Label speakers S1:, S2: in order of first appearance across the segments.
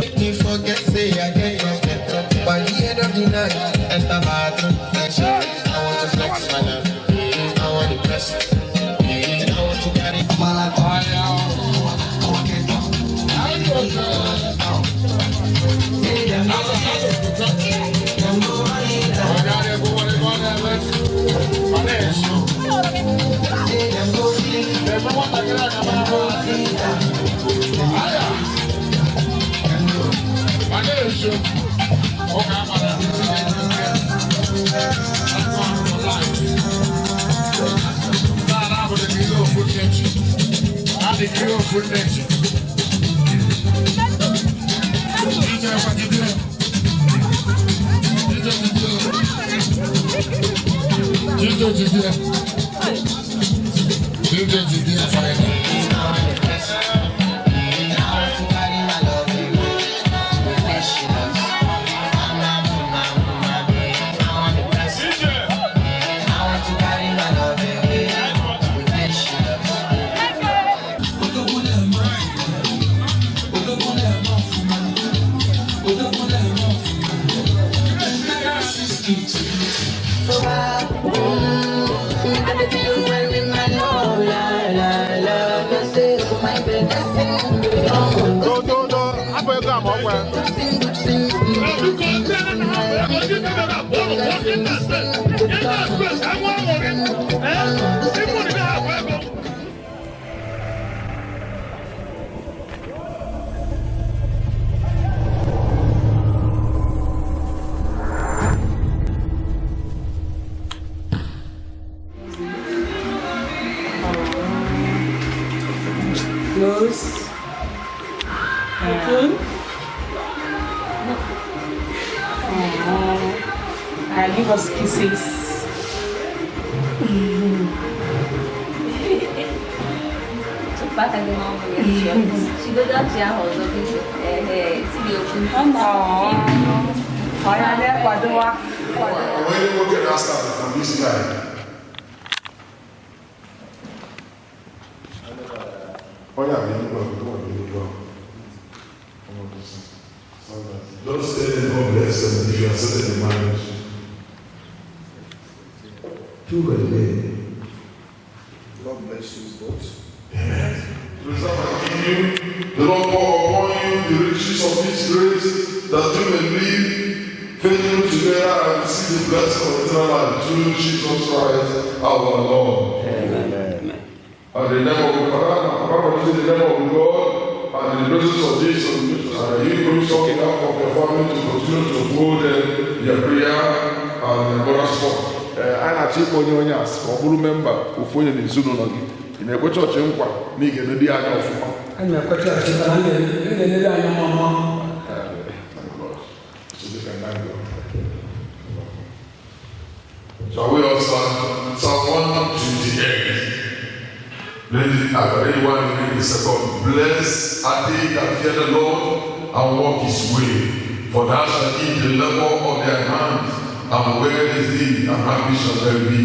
S1: Make me forget, say I get your better. By the end of the night, enter bathroom, fresh. I want to flex my love. I want to press. And I want to carry my life.
S2: Close. Open. I give us kisses.
S3: When you get that started from this guy. Oh yeah, don't say God bless them if you are setting the marriage.
S4: God bless you both.
S3: Amen. The Lord pour upon you the riches of His grace, that you may live faithful together and receive the blessing of eternal life through Jesus Christ our Lord.
S5: Amen.
S3: And the name of the Father, in the name of God, and in the presence of Jesus, and you go talking up of your family to continue to hold them in your prayer and your moral support. A na-achọ ịkpọ onye onye asị ka ọ bụrụ memba ofu onye n'ezinụlọ gị. Ị na-ekwe chọọchị nkwa na ị ga-enedi anya ọfụma.
S6: Ana m ekwe chọọchị nkwa na m ga-enedi anya ọfụma.
S3: Shall we all stand? Psalm 128. Read, I read one, read the second. Blessed are they that fear the Lord and walk his way, for thou shalt eat the labor of their hands, and well is thee, and happy shall they be.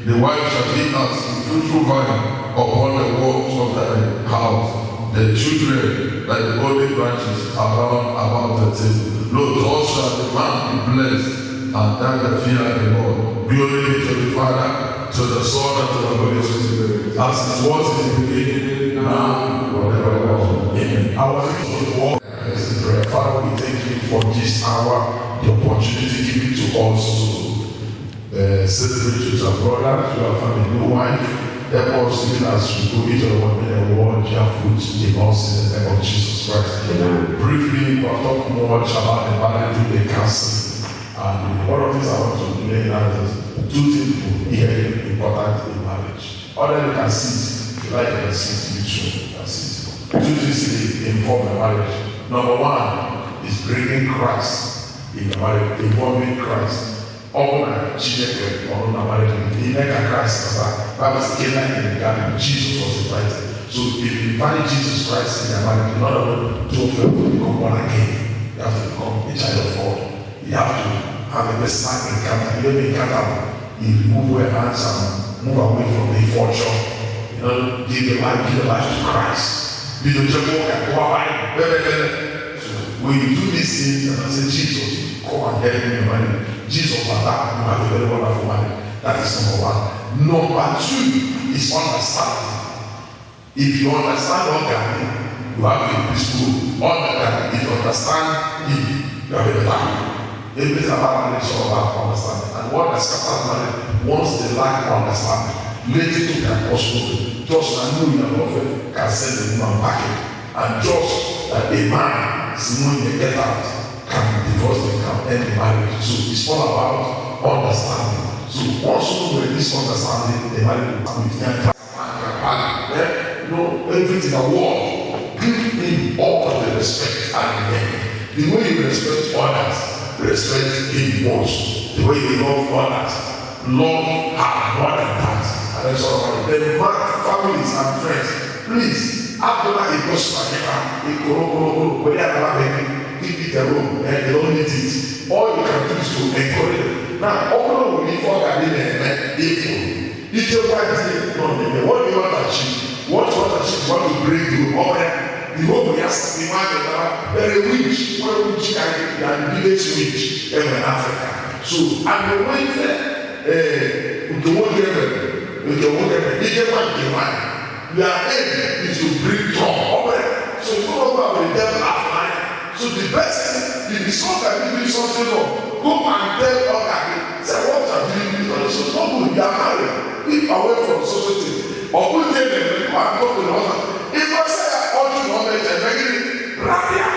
S3: The wife shall be as the fruitful vine upon the walls of thy house, the children like the golden branches around about the table. Lo, thus shall the man be blessed, and that the fear of the Lord. Glory be to the Father, to the Son, and to the Holy Spirit, as it was in the beginning, now, forever. Amen. Our walk is the prayer. Father, we thank you for this hour, the opportunity given to us to celebrate with our brother, to our family, new wife. Help us even as we go into the world, may the word bear fruit in us in the name of Jesus Christ. Amen. Briefly, we have talked much about the marriage with the counsel. And one of the things I want to lay out is two things very important in marriage. Other you can see it, if you like, you can see it, you too, you can see it. Two things involved in marriage. Number one is bringing Christ in the marriage, involving Christ. Ọbụna Chineke ọrụ na marriage, ime ka Christ kasa, Bible says, Canaan in the garden, Jesus was invited. So if you invite Jesus Christ in your marriage, in other words, two of them will become one again. You have to become a child of God. You have to have a personal encounter. You don't encounter, you remove your hands and move away from the fortune. Give your life, give your life to Christ. Bido jebe ụka, gụọ Bible, kpebe ekpere. So when you do these things and I say, Jesus, come and help me in marriage. Jesus, Baba, you have a very wonderful marriage. That is number one. Number two is understanding. If you understand Ogani, you have a peaceful. Ogani, if you understand him, you have a better. Everything about marriage is all about understanding. And what has scattered marriage, once they lack understanding, little can cause problem. Just I know your girlfriend can send a woman back. And just that a man, when they get out, can divorce them, can end the marriage. So it's all about understanding. So once you with this understanding, the marriage will be. You know, everything in the world, give him all the respect and the way you respect others, respect him most. The way you love others, love her more than that. And that's all about it. Then mark families and friends, please, after that, it goes to keep it alone, and they don't need it. All you can do is to encourage them. Now, all we need for if your wife is not, what do you want to achieve? What you want to achieve? You want to break the home. The home has to be very rich. One witch can the village witch in Africa. So, and the way the one your aim is to bring trouble. So, you don't go with the devil after. So, the best thing, if you saw that you do something wrong, go and tell others. Say, what are you doing? So, don't go, you are married. Keep away from social things. Or put them in the and go to the husband. If I say I urge you not to rabia,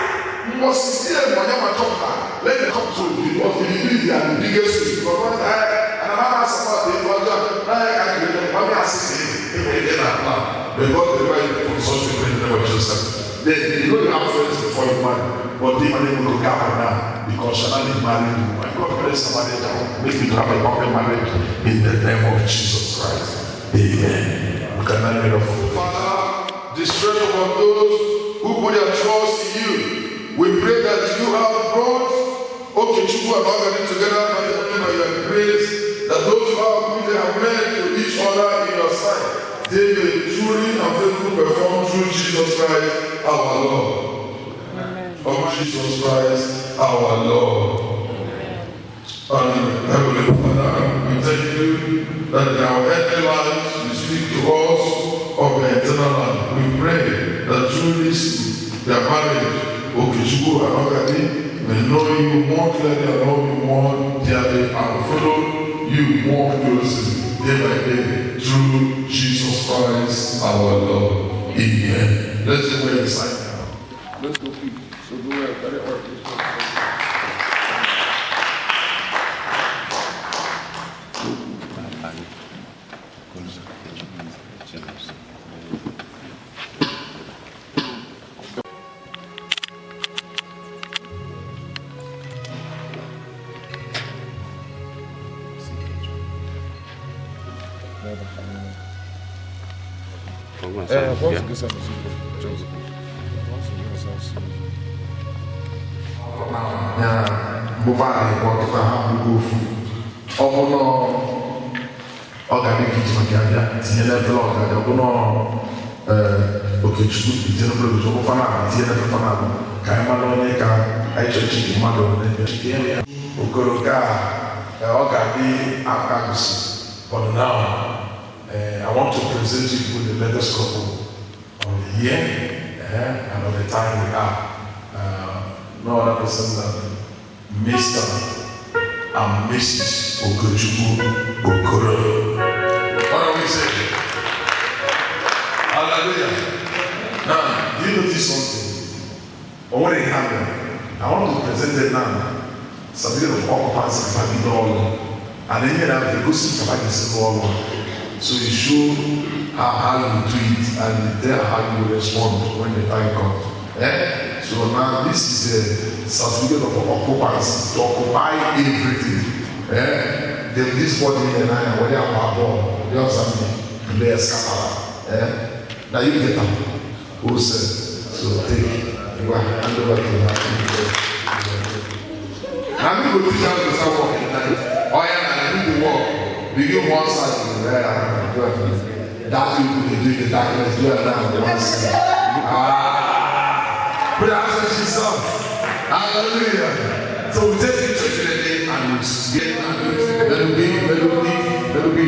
S3: you must see them when you are talking. Let them come to you because if you do, they are the biggest thing. Because and I'm not supporting the I can't do it. I'm not saying they are not. Because they were from such a great name of Joseph. Then you know you have friends before you marry, but they money will go now because shall not marry you. And God bless somebody that will make you to have a perfect marriage in the name of Jesus Christ. Amen. We can now read off.
S5: Father, the strength of those who put their trust in you, we pray that you have brought Okechukwu and Ogani together by your grace, that those who have put their men to each other in your sight, they may truly and faithfully perform through Jesus Christ our Lord. Amen. Of Jesus Christ our Lord. Amen. And Heavenly Father, we thank you that in our earthly lives you speak to us of the eternal life. We pray that through this, their marriage, Okechukwu and Ogani, may know you more clearly and know you more dearly and follow you more closely day by day through Jesus Christ our Lord. Amen. Let's go inside now.
S4: Let's go quick. So go ahead, carry on.
S3: But now, I want to present you with the latest couple of the year and of the time we are. No other person than Mr. and Mrs. Okechukwu Okoro. What are we saying? Hallelujah. Now, do you notice something? Or what happened? I want to present it now. Certificate of occupancy in all. And then you have the go see all. So you show her how you do it and you tell how you will respond when the time comes. Eh? So now this is a certificate of occupancy to occupy everything. Eh? Then this body and I, when they are born, they have something to scatter. Eh? Now you get them. Who said? So take. You are hand over to her. Now we go teach how to start working. Oh yeah, now do the work. Begin one side. Yeah, do it.
S5: That you they do the darkness, do it now. They want to see. Ah, put your hands on yourself. Hallelujah. So we take you to the day and we get let it be, let it be, let it be.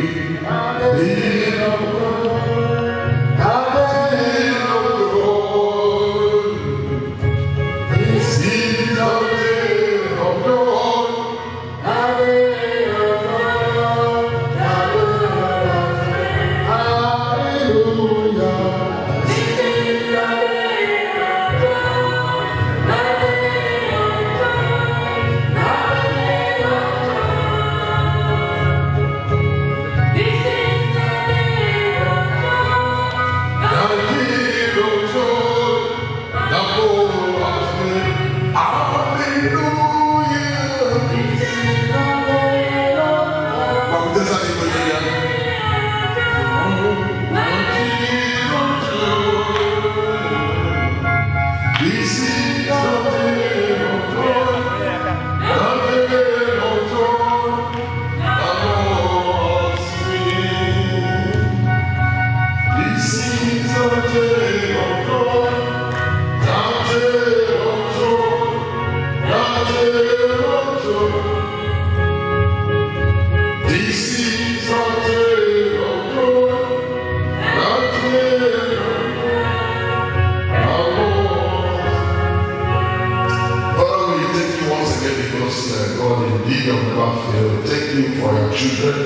S5: Children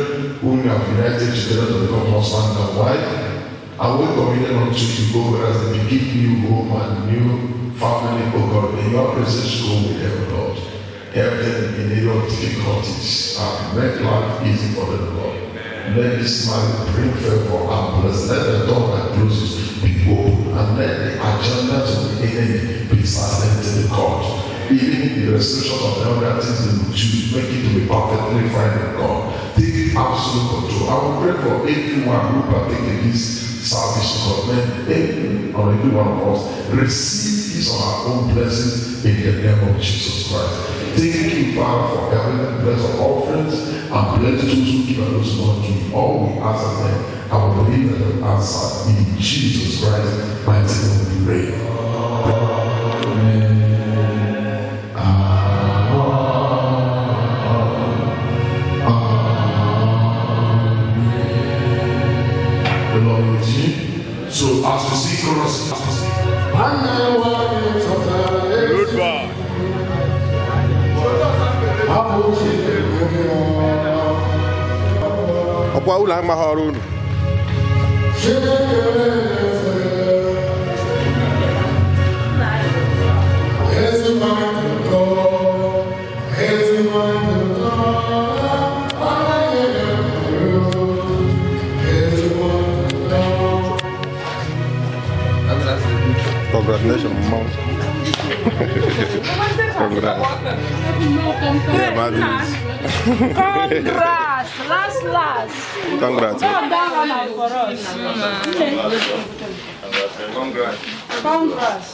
S5: whom you have united together to become husband and wife. I will commit them unto you, go as they begin new home and new family, O God. May your presence go with them, Lord. Help them in area of difficulties and make life easy for them, Lord. Let this man bring favor and bless. Let the door that closes be open and let the agendas of the enemy be silent in the court. Even in the restriction of the other things they will choose, make it to be perfectly fine with God. Take absolute control. I will pray for everyone who partake in this service, God. May every or every one of us receive his or her own blessings in the name of Jesus Christ. Thank you, Father, for everything. Bless our offerings and bless those who give and those who don't give. All we ask of them, I will believe that they answer in Jesus Christ. Mighty name we pray. Amen. So as we see chorus, as we see.
S4: Goodbye.
S1: Ọkwa ụlọ amaghị ọrụ unu. Congratulations, Mom. Congrats. Yeah, bad news.
S2: Congrats. Last.
S1: Congrats.
S2: God for us.
S4: Congrats.
S2: Congrats.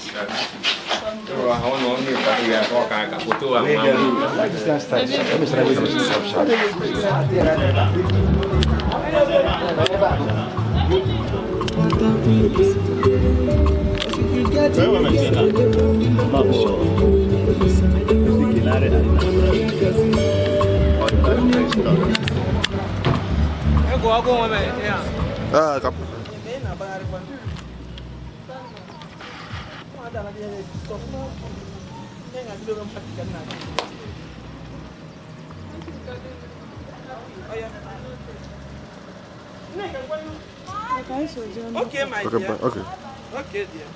S7: Okay, my dear.
S1: Okay.
S7: Okay, dear.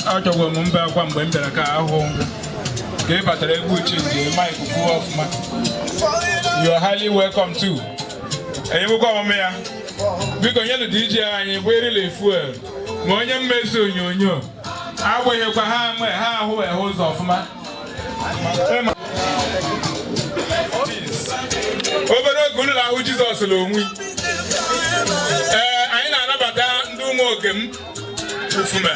S8: Achọgwa m mbe akwa mgbe m bịara ka ahụ ka ị batara egwu chinji Mike kwuo ọfụma. You are highly welcome too. Enyewekwa ọmụmụ ya. Biko nyelu DJ anyị bụ erila fuel ma onye mmezi onyonyo agbaghịkwa ha ama ha ahụ ehe ụzọ ọfụma. Obere oge unu na-ahụ Jizọs n'onwe. Ee, anyị na-anabata ndị ụmụ oge m Ufume.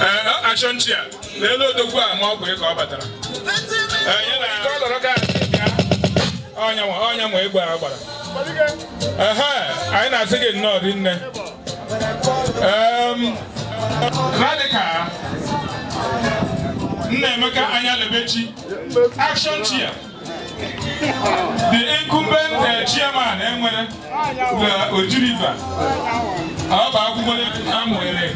S8: Ee, action chair lelee odogwu a ma ọ bụ ka ọ batara. Ee, ya na ọnya nwe egbe a gbara. Ehe, anyị na-asị gị nnọọ rinne. Radical Nnaemeka Anyalebechi, action chair. The incumbent chairman enwere na Oji River. Ọ bụ akwụkwọ amụere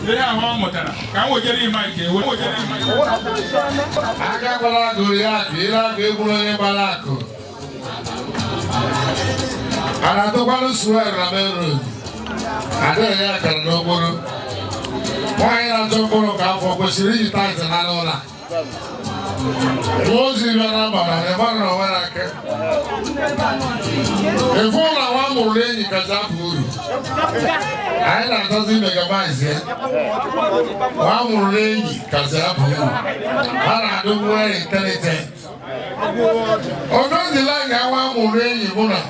S8: ihe ahụ ọ mụtara ka m wegere ịma nke ewe.
S5: Aka gbara akụ ya akụ, ile akụ egburu onye gbara akụ. A na-atụkwanụ suel na main road. Adịghị ya akara n'okporo. Nwaanyị na-achọ mkpụrụ ka afọ kwesịrị iji taịtị na n'ụlọ. Nwa ozi bịa na mba na ịmara na onwe na aka. Ịfụ na nwa mụrụ n'enyi kacha apụ uru. Anyị na-achọzi megabaiz ya. Nwa mụrụ n'enyi kacha apụ uru. Ha na-adị well intelligent. Although the line nwa mụrụ enyi bụ na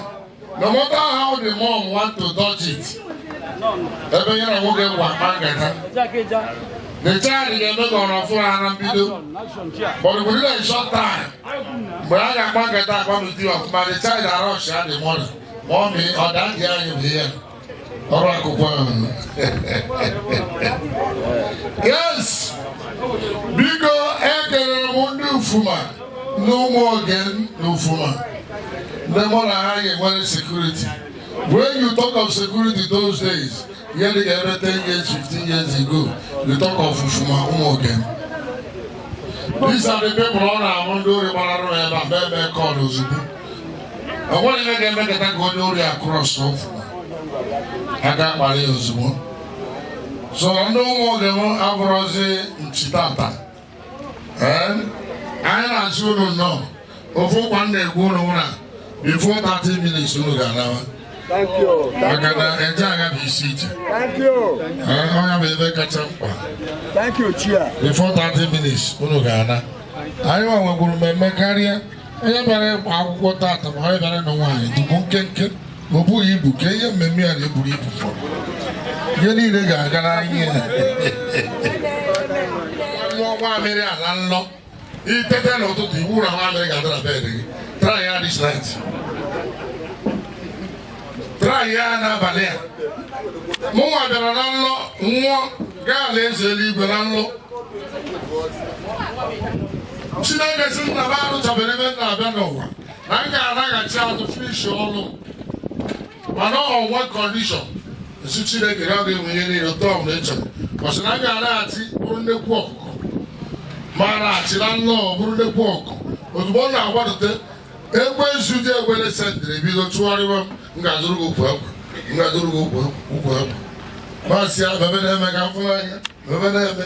S5: no matter how the mom want to touch it, ebe ya na nwoke gwa akpa nkata. The child ga-eme ka ọ nọfụrụ ara mbido. But within a short time, mgbe a ga-akpa nkata akpamiti ọfụma, the child arọsh ya the mother. Mommy, ọ daa gị anyị bụ ihe. Ọrụ akwụkwọ ahụ. Yes! Biko, ekelere m ndị Ufuma na ụmụ oge na Ufuma. Ndị mụ na ha ga-enwere security. When you talk of security those days, nearly every 10 years, 15 years ago, you talk of Ufuma Umuoge. These are the people on our own door, called Ozubu. I want to make a go across Ufuma. I got my Ozubu. So I know more than Avrose Chitata. And I assume no. Before one day, before 30 minutes, you know.
S4: Thank you.
S5: Thank you.
S4: Thank you, Chair.
S5: Before 30 minutes, unu ga-ana. Anyị nwa nwekwuru mmemme karịa. Onye bịara ịgba akwụkwọ tata ma onye bịara ịnụ nwaanyị dịkwu nkenke. O bughị ibu ka ihe mmemme ya na-eburu ibu fọrọ. Ihe niile ga-aga n'anya ya. Nwa mamịrị ala nlọ. Itete n'ụtụtụ iwu na mamịrị ga-adị na bed gị. Try ya this night. Try ya n'abalị a. Mụnwa bịara na nlọ nwụọ gaa alaeze eluigwe na nlọ. Chineke sị nna m arụchabere ebe m na-abịa n'ụwa na m ga-anaghachi azụ finish ọnụ mana ọ nwe kọndishọn nsi Chineke ya ga-enwe ihe niile tọọ m na ịchọrọ ọ sị na m ga-anaghachi bụrụ nnekwu ọkụkọ ma naghachi na nlọ bụrụ nnekwu ọkụkọ ozugbo m na-agbadote ekwensu dị ekwere sendịrị ebido tụgharịwa m m ga-azụrụ gị ukwu akwa m ga-azụrụ gị ukwu akwa masị ya mebe na-eme ka mfụrụ anya mebe na-eme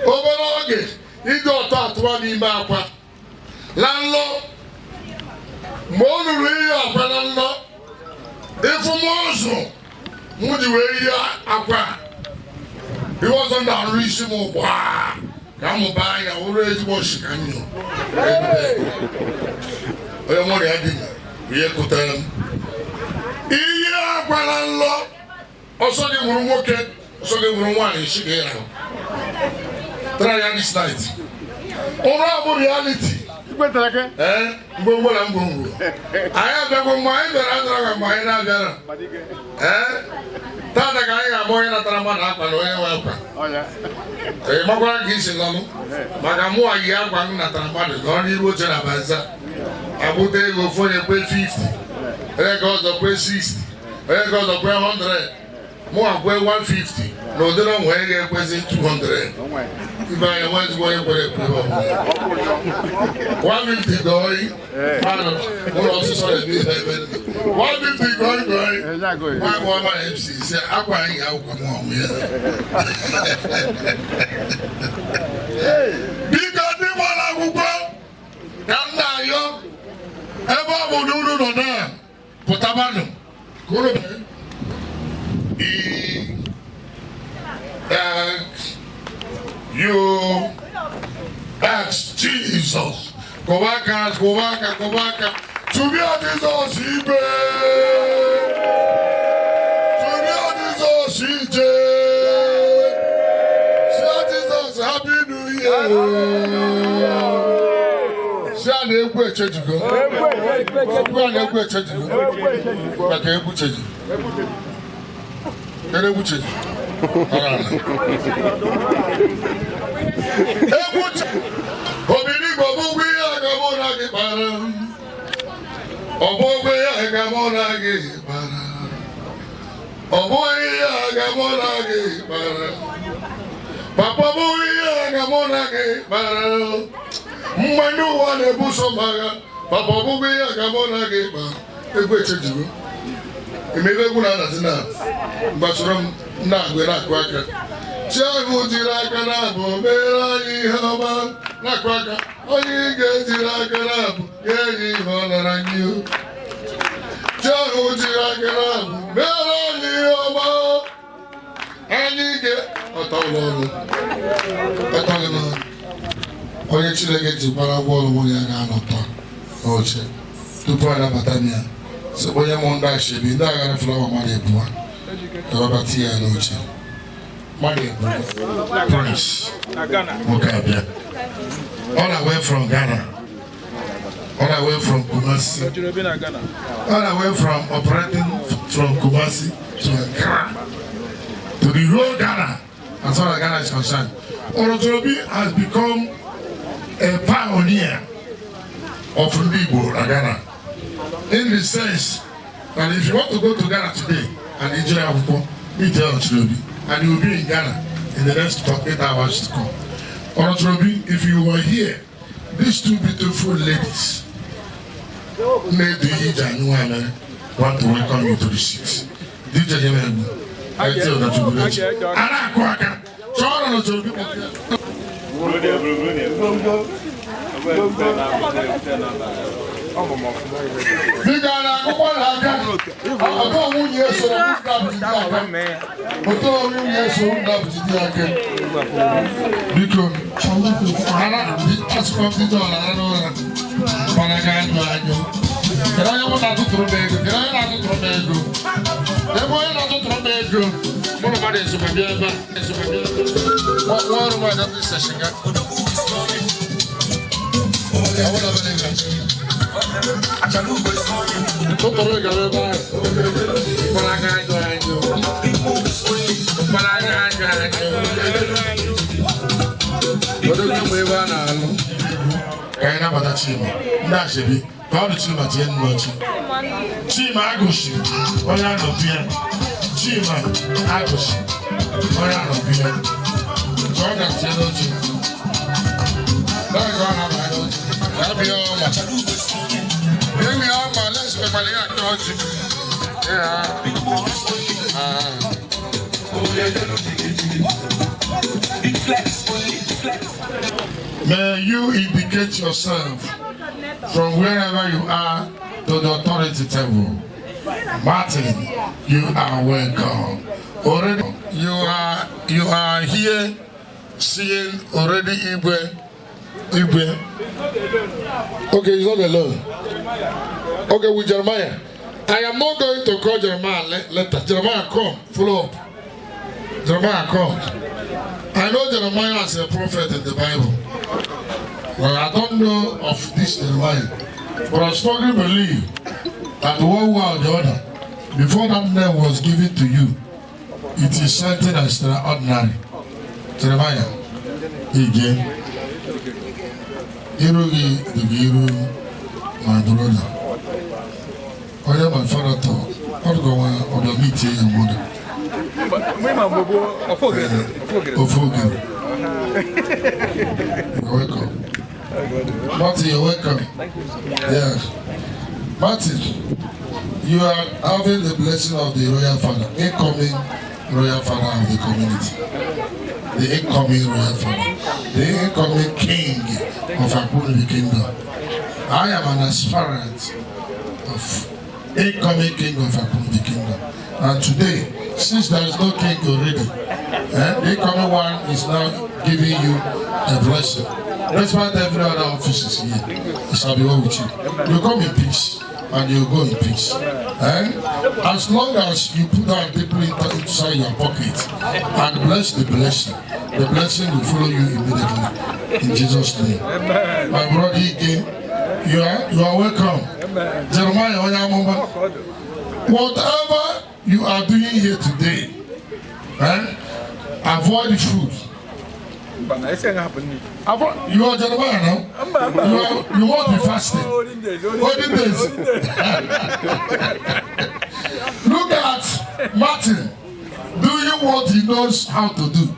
S5: obere oge ịdị ọtọ atụwa n'ime akwa na nlọ mgbe ọ ruru ihe akwa na nlọ ịfụ m ụzụ m ji wee yie akwa ihe ọzọ m na-arụ isi m gbaa ka m mụba anya wụrụ ezigbo oshi ka m nyụrụ onye nwere ya dị ihe kụtara m ihe akwa na nlọ ọsọ gị nwụrụ nwoke ọsọ gị nwụrụ nwaanyị isi gị ahụ. Try ya this night. Ụra bụ reality. Ee, mgbe na mgbe anyị abịagwo mgbe anyị bịara adara ka mgbe anyị na-abịara. Ee, tata ka anyị ga-agba onye natara mmadụ akwa na onye nwe akwa. Ee, makwara ka isi lọlụ maka mụ yi akwa m natara mmadụ nọ n'iru oche na baza agbụta ego ofu onye kwe 50, onye ka ọzọ kwe 60, onye ka ọzọ kwe 100, mụ akwe 150 na ụdịrị ọnwa onye ga-ekwezi 200. Ibe anyị nwe ezigbo onye kwere ekwe 150 gọị mmadụ ụlọ ọsụsọ na-eme ihe ebe ndị 150 gọị gọị nwa agbọghọ mara MC sị akwa anyị ga-akwụkwọ m ọnwụ ya. Biko ndị gbara akwụkwọ ka m na-ayọ ebe ọ bụ na unu nọ na pụtabanụ ka unu E X U X Jesus. Kụba aka, kụba aka, kụba aka. Tụbịa Jizọs ibe. Tụbịa Jizọs ije. Sịa Jizọs Happy New Year. Sịa na egwu echejigo. Egwu a na egwu echejigo. Maka egwu cheji. Kedu egwu cheji? Egwu cheji. Obìnrin gbogbo ihe aga mụ na gị kpara. Ọ bụghị ihe aga mụ na gị kpara. Ọ bụghị ihe aga mụ na gị kpara. Papa, ọ bụghị ihe aga mụ na gị kpara. Mgbe ndị ụwa na-ebuso m agha, papa, ọ bụghị ihe aga mụ na gị kpara. Egwu echejigo. Emebe egwu na-adazi na mgbasoro m na-agụ na-akụ aka. Chi ahụ jiri aka na-abụ mere anyị ihe ọma na-akụ aka. Onye ga-ejiri aka na-abụ ga-enye ihe ọ nara anyị. Chi ahụ jiri aka na-abụ mere anyị ihe ọma. Anyị ga ọtọghị ọnụ. Ọtọghị n'ọnụ. Onye Chineke ji gbara ụgwọ ọrụ nwunye ya ga-anọtọ n'oche tupu anabata m ya. Sị onye mụ ndị ashebi ndị aghara flawa mmadụ ebua ka ọ bata ya n'oche. Mmadụ ebua Prince nwoke abịa. All the way from Ghana. All the way from Kumasi. All the way from operating from Kumasi to Accra. To the whole Ghana, as far as Ghana is concerned. Orotobi has become a pioneer of Igbo in Ghana. In the sense that if you want to go to Ghana today and Nigeria, meet Orotobi, and you will be in Ghana in the next 8 hours to come. Orotobi, if you were here, these two beautiful ladies, Nnedu Ije and Nwame, want to welcome you to the seat. DJ Yemegu, I tell that you will. Anakwaka, Orotobi. Biko a na-akụkwa n'aka ọtọ nwunye soro ọtọ nwunye soro ndapụtide aka. Biko asụkwa ndị ọla ara n'ụra mana ga anyụ anyụ. Kedu onye mụ na-atụtụrụ m ego? Kedu onye na-atụtụrụ m ego? Ebe onye na-atụtụrụ m ego mụ na mmadụ esokwa bịa ebe a esokwa bịa ebe a. Nwa ọrụ m adọtị seshinga. Tụtụrụ gara ebe ahụ. Mkpụrụ aka anyụ anyụ. Mkpụrụ aka anyụ anyụ. Odogwu mgbe ebe a na-alụ. Ka anyị nabata Chima. Ndị ashebi, ka ọ dị Chima tinye n'oche. Chima Agụshi, onye anọbi ya. Chima Agụshi, onye anọbi ya. Ka ọ ga-tinye n'oche. N'oge ọ na-abanye n'oche. Ya bịa ọma. Bịa ọma, let's go, ya aka ọjị. Yeah. May you indicate yourself from wherever you are to the authority table. Martin, you are welcome. Already you are here seeing already Igwe. Igwe. Okay, he's not alone. Okay, with Jeremiah. I am not going to call Jeremiah later. Jeremiah, come, follow up. Jeremiah, come. I know Jeremiah as a prophet in the Bible. Well, I don't know of this Jeremiah, but I strongly believe that one way or the other, before that name was given to you, it is something extraordinary. Jeremiah, again, Irugi, the Iru, my brother. Onye my father taught, ọ go on the meeting your mother. Ofogere. You're welcome. Martin, you're welcome.
S6: Thank you.
S5: Yes. Martin, you are having the blessing of the royal father, incoming royal father of the community. The incoming royal father, the incoming king of Akpunobi Kingdom. I am an aspirant of incoming king of Akpunobi Kingdom. And today, Since there is no king already, the incoming one is now giving you a blessing. Despite every other offices here, it shall be well with you. You come in peace and you go in peace. Eh? As long as you put that deeply inside your pocket and bless the blessing will follow you immediately. In Jesus' name. Amen. My brother Ike, you are welcome. Amen. Jeremiah Onyamoma, whatever you are doing here today, avoid food. You are Jeremiah now? You won't be fasting. Holding days. Look at Martin doing what he knows how to do.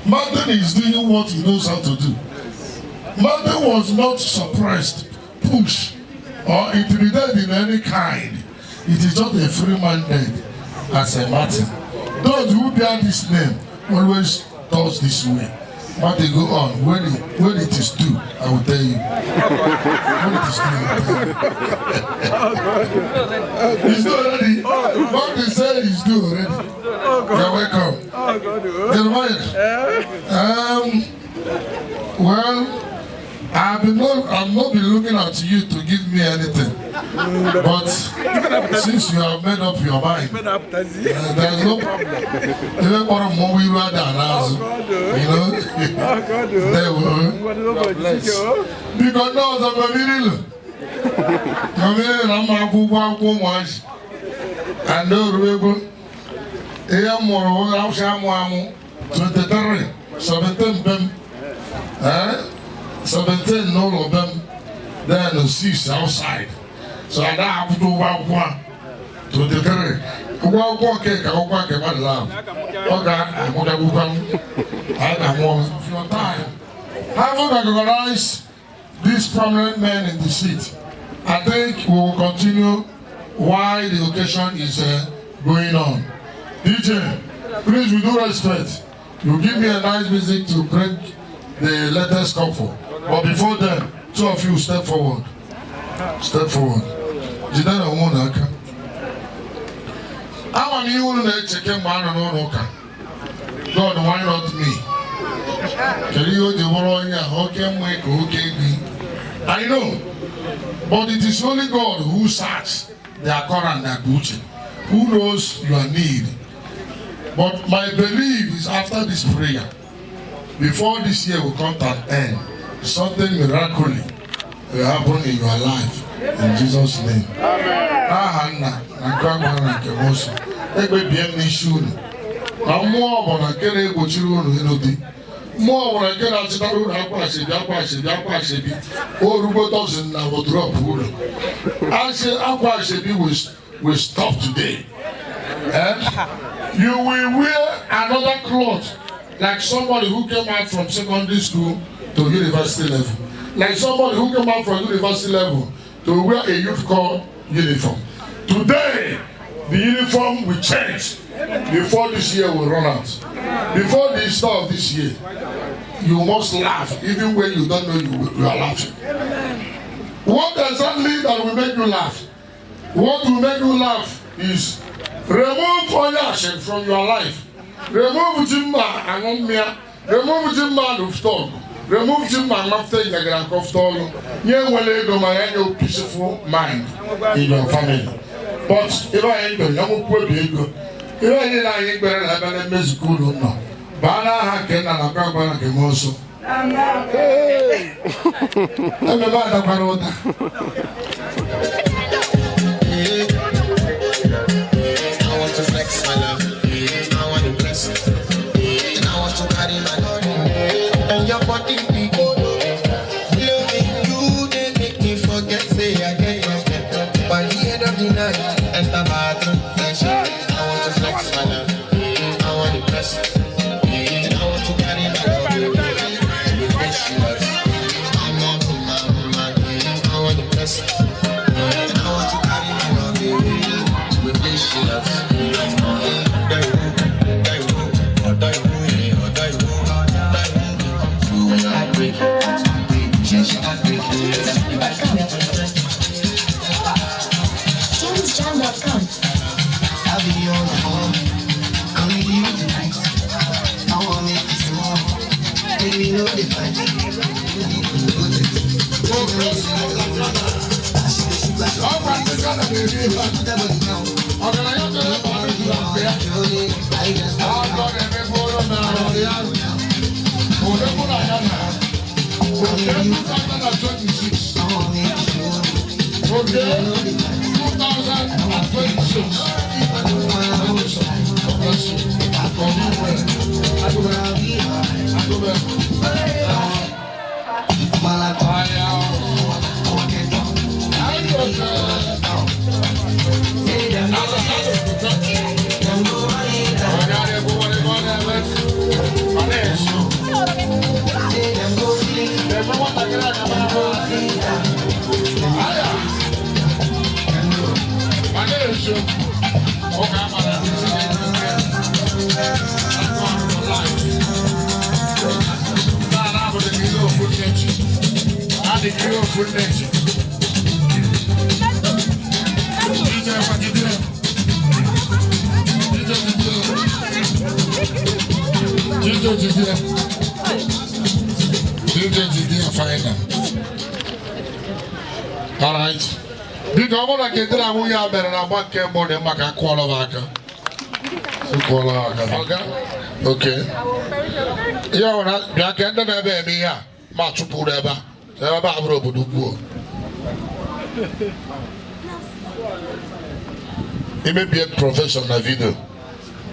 S5: Martin is doing what he knows how to do. Martin was not suppressed, pushed, or intimidated in any kind. It is just a free man dead as a Martin. Those who bear this name always does this way. But they go on. When it is due, I will tell you. When it is due, I will tell you. It's due already. What they say is due already. You're welcome. Jeremiah. Well, I've not been looking at you to give me anything. But since you have made up your mind, there is no problem. Even more we rather you know. There were. Because no, the and 23, 17 them. 17 all of them, then 6 outside. So I have to do 1, 23. 1 cake, 1 cake, 1 love. Okay, I'm going to your time. Having recognized these prominent men in the seat, I think we will continue while the occasion is going on. DJ, please, with due respect, you give me a nice music to bring the latest couple. But before then, two of you step forward. Step forward. Jide na onwe aka. Ama m ihe unu na-eche kemgbe a nọ n'ụlọ ụka. God, why not me? Kedu ihe o ji bụrụ onye a oke mma ka oke gị? I know, but it is only God who searches the Akora and the Aguche, who knows your need. But my belief is after this prayer, before this year will come to an end, something miraculously will happen in your life. In Jesus' name. Aha nna na nke agbara na nke Mose. Ekpebie m n'isi unu. Na mmụọ ọbụla nke na-egbochiri unu ịnụ di. Mmụọ ọbụla nke na-achịtara unu akwa ashebi akwa ashebi akwa ashebi. Orugo dozen na wardrobe unu. Ashe akwa ashebi will stop today. You will wear another cloth like somebody who came out from secondary school to university level. Like somebody who came out from university level to wear a youth corps uniform. Today, the uniform will change before this year will run out. Before the start of this year, you must laugh even when you don't know you are laughing. What exactly that will make you laugh? What will make you laugh is remove Onyashe from your life. Remove Jimba and Omia. Remove Jimba and Uftok. Remove Jimba and after Yagrankoftolo. You will go my peaceful mind in your family. But if I ain't going, I will put you. If I ain't going, I will miss good or no. Bana Haken and Akabana Kemoso.
S1: I want to flex my love. I want to bless. And I want to carry my body. And your body be good. Loving you, they make me forget. Say I get your step. By the end of the night, enter bathroom. I want to flex my love. I want to bless. And I want to carry my body. I'm on my mind. I want to bless. And I want to carry my love. With this she loves.
S7: JamesJam.com.
S1: I'll be on the phone.
S5: Okay, 2026. All right. Biko ọ bụrụ na kedere nwunye a mere na agba nke mbụ dị maka akụọlọ m aka. Akụọlọ m aka. Ọga? Okay. Ihe ọ bụla bịa ka ndị na-ebe eme ihe a ma chụpụrụ ebe a. Ebe a bụrụ obodo ukwu. Imebie prọfeshọn na vidio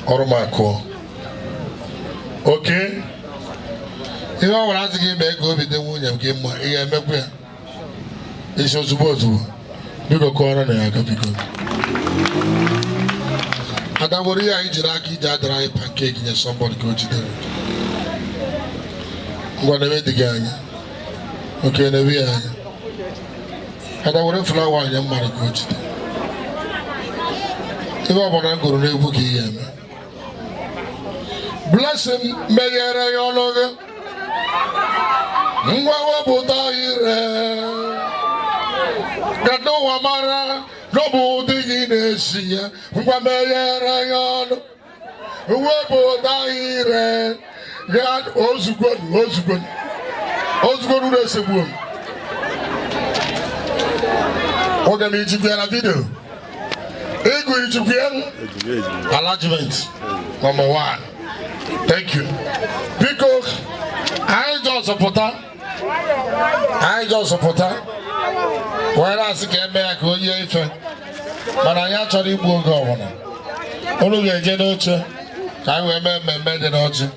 S5: ọrụ m akụọ. Okay. Ihe ọ bụla asị gị mee ka obi dị nwunye m gị mma, ị ga-emekwa ya. Isi ozugbo ozugbo. Biko kụọrọ na ya aka biko. Ada were ihe anyị jiri aka iji adara anyị pankeki nye somebody ka o jidere. Ngwa na ebe dị gị anya. Oke na ebe ya anya. Ada were flawa anyị mmadụ ka o jide. Ebe ọ bụla m gụrụ n'egwu ka ihe eme. Blessing meghere ya ọnụ gị. Ngwa wepụta ire. Ka n'ụwa mara na ọ bụ ụdị gị na-esi ya. Ngwa meghere ya ọnụ. Wepụta ire. Ya ozugbo ozugbo. Ozugbo na-esegbu m. Oge m ijikwa ya na vidio. Ego ijikwa ya. Arrangement number 1. Thank you. Biko, anyị just pụta. Anyị just pụta. Were asị ka eme ya ka o yie ife. Mana anyị achọrọ igbu oge ọbụla. Unu ga-eje n'oche ka anyị wee mee mmemme dị n'ọjị.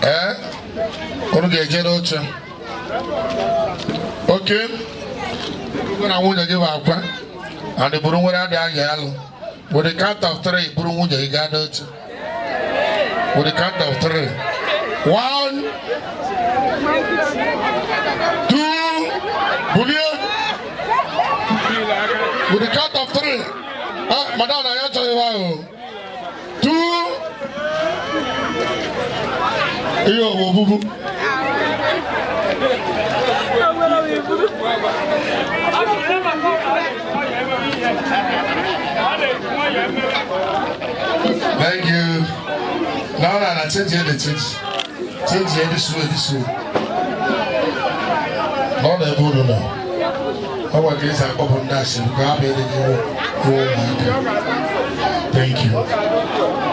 S5: Ee? Unu ga-eje n'oche. Oke, bụrụ na nwunye gị bụ akwa, and bụrụ nwere adị anya alụ. With the count of 3, bụrụ nwunye gị gaa n'oche. With the count of 3. 1, 2, bulie. With the count of 3. Ah, madam, I tell you why. 2. Iyo, bubu. Thank you. No, no, no, change here, change. Change here, this way, this way. No, no, no, no. How about this? I open that shit. Grab it and you go. Thank you.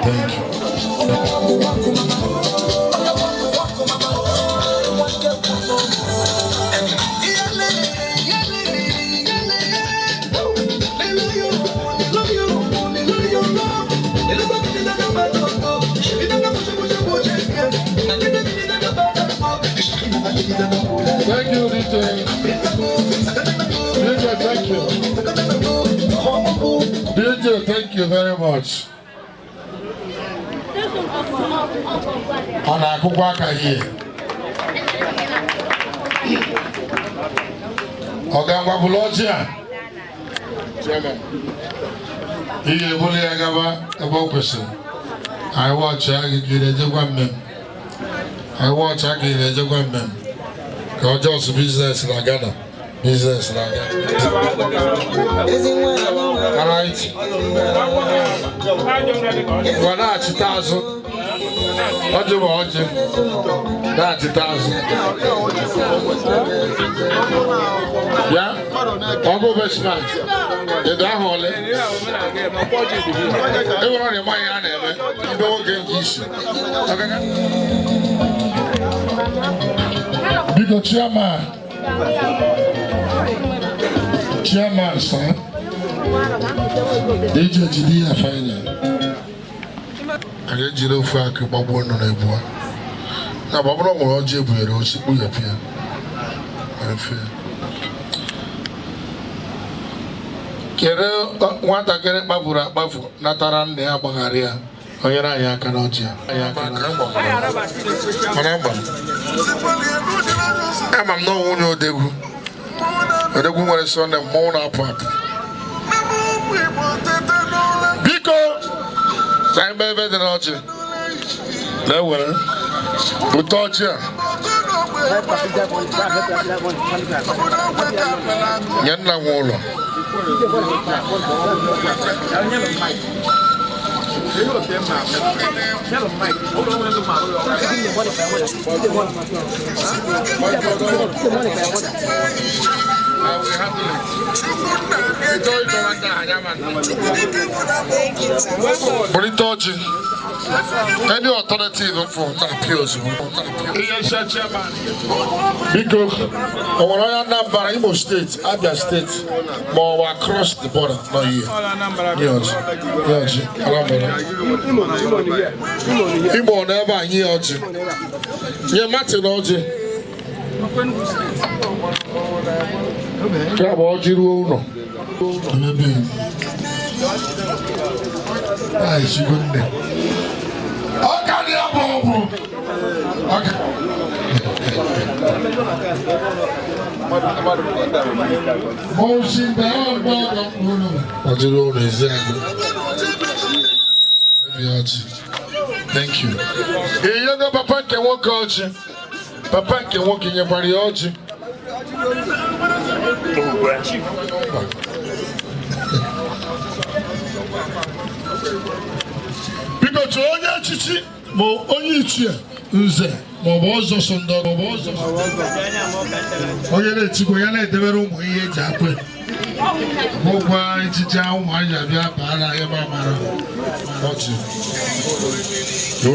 S5: Thank you. Thank you, DJ. DJ, thank you. DJ, thank you very much. Ọ na-akụkwa aka ihe. Ọ ga-ngwabụla ọjị a? Ihe ebuli ya gaba ebe ọ kwesịrị. Anyị wọchị gị ka ị na-ejekwa mmemme. Anyị wọchị ka ị na-ejekwa mmemme. Ka ọjọọ sụ biznes na Ghana. Biznes na Ghana. All right. Gwa na-achịta azụ. Ọjị bụ ọjị na-achịta azụ. Bịa, ọgụ besman, edo ahụ ole? Enwere ọrịa nwaanyị a na-eme, ibe nwoke nke isi. Biko chairman, chairman sir, DJ jide ya final. Anyị ejiri ofu akụ gbagbuo nọ n'ebu a. Na ọ bụrụ nwere ọjị ebunyere osi kpughepụ ya. Efe. Kere nwatakịrị kpafuru akpafu natara nna ya gbaghara ya, o nyere anyị aka n'ọjị ya. Ama m na ọ nwunye Odegwu. Odegwu nwere sọ na mmọnwụ na-apụ apụ. Biko, ka anyị mee ebe dị n'ọjị. Na-ewere bute ọjị a. Nye nna nwe ụlọ. Bulite ọjị. Any alternative for na-apịa ozugbo. Biko, o nwere onye Anambra, Imo Steeti, Abia Steeti, ma ọ bụ across the border nọ ihe. Nye ọjị. Nye ọjị. Anambra. Imo nọ ebe a, nye ọjị. Nye Martin ọjị. Ya bụ ọjị ruo ụlọ. Ọka dị abụ ọbụ. Ọjị ruo ụlọ ezi agụ. Ọjị. Thank you. Ihe papa nke nwoke ọjị. Papa nke nwoke nyekwara ya ọjị. Biko chọọ onye echichi ma onye ichie nze ma ọ bụ ọzọ so ndị ọzọ ọzọ. Onye na-etikwa ya na-edebere ụmụ ihe eji akwe. Ụgwọ echichi ụmụ anyị abịa baa n'ahịa ma mara ọchị.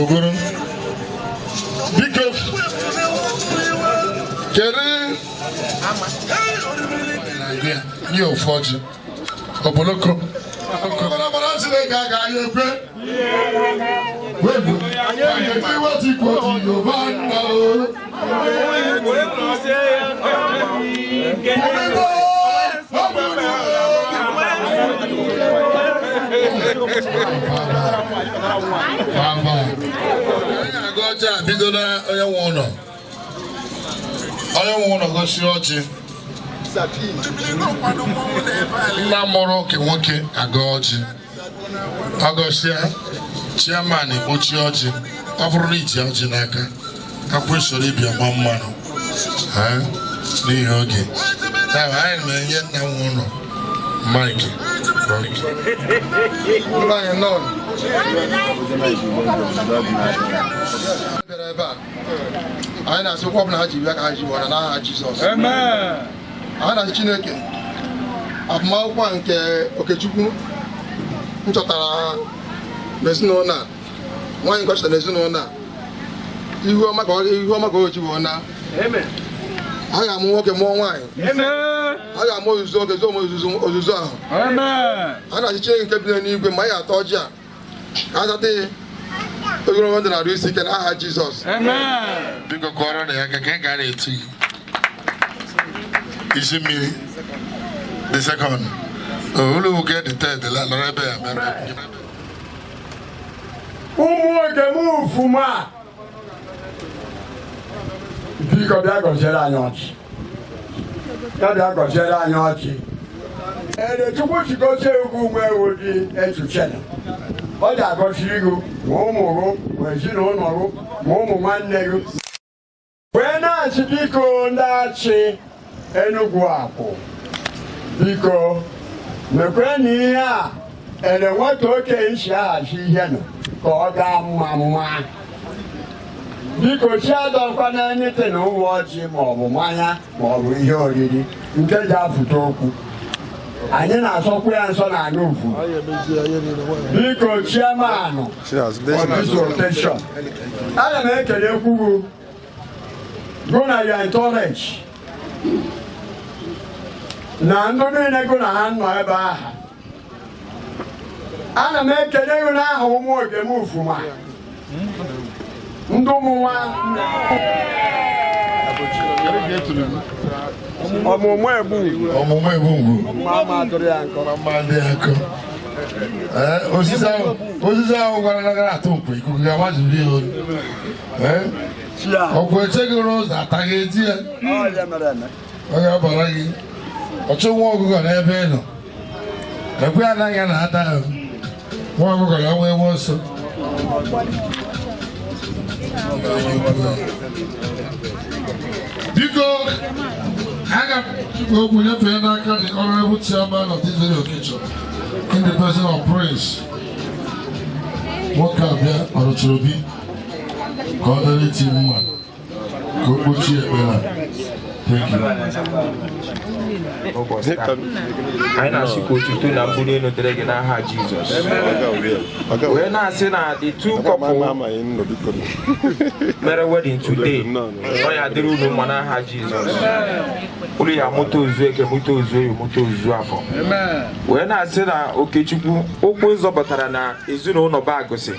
S5: Ogoro. Biko kedu nye ofu ọjị oboloko. Ọbara Chineke agaghị ekwe. Anyị na-agụ ọjị a bido na onye nwe ụlọ. Onye nwe ụlọ gosi ọjị. Nna mụrụ nke nwoke agụ ọjị. Ọ gọsịa, chairman ekpochi ọjị. Ọ bụrụ na iji ọjị n'aka, akwụ soro ịbịa ma mmanụ n'ihi oge. Anyị na-enye nna nwe ụlọ Mike.
S7: Anyị na-asị ụkwụ ọbụla ha ji bịa ka ha ji wara n'aha Jizọs. Anyị na-asị Chineke agbamakwụkwọ nke Okechukwu m chọtara n'ezinụlọ a, nwaanyị nke ọ chọtara n'ezinụlọ a, ihu ọma ka o ji wee na. A ga-amụ nwoke mụọ nwaanyị. A ga-amụ ozuzo oge zuo ozuzo ahụ. A na-asị Chineke nke bi n'eluigwe mgbe anyị ga-ata ọjị a ka a zata ya ogologo ndụ na-arụ isi ike n'aha Jizọs.
S5: Biko kụọrọ na ya ka ị ga na-eti gị. Isi mmiri. The second. Olu nwoke the third nọrọ ebe ya mere.
S4: Ụmụ nwoke m ufuma. Biko bịa gọziere anyị ọjị. Ya bịa gọziere anyị ọjị. Ere Chukwu si gozie ugwu nwe ewu dị echuchena. Ọ ga-agọzi gị ma ụmụ gị ma ezinụlọ gị ma ụmụ nwanne gị. Wee na-asị biko ndị achị Enugu akwụ. Biko mekwe na ihe a ere nwata okenye si ahazi ihe nọ ka ọ gaa mma mma. Biko, chi adọkwa na anything, ụwa ọjị maọbụ mmanya maọbụ ihe oriri nke ji apụta okwu. Anyị na-asọkwu ya nsọ na anya ugwu. Biko, chairman for this occasion, ana m ekele kwugwu gụ na your entourage na ndị niile gụ na ha nọ ebe ahụ. Ana m ekele gị n'aha ụmụ ogem ufuma, ndị ụmụ nwa ọmụmụ egbu.
S5: Ọmụmụ egbu ngwu.
S4: Mma dụrụ ya nkọ.
S5: Mma dị ya nkọ. Ee, osisi ahụ, osisi ahụ gwara na gara atụ nkwe, ikuku ga-agbaziri ya olu. Ee, ọgwụ echeghị n'ụzọ ataghị eti ya.
S4: Ọ ya mere eme.
S5: Ọ ga-abara gị ọchụ nwa ọkụkọ n'ebe ị nọ. Ekwe anaghị ya na-ata ahụ nwa ọkụkọ ya nwee nwe ọsọ. Biko, aga m okwu nyefee n'aka the honorable chairman of this very occasion in the person of Prince nwoke abịa ọrụchiri obi ka ọ dịrị ti mma, ka o kpochie ekpere. Thank you.
S9: N'ụbọchị taa, anyị na-asị ka otuto na mbuli elu dịrị gị n'aha Jizọs, wee na-asị na the two couple mere wedding today, ọ ya dịrị unu mma n'aha Jizọs. Unu ya mụta ozu eke, mụta ozu oyi, mụta ozu afọ. Wee na-asị na Okechukwu, ụkwụ ịzọbatara na ezinụlọ Bagụsị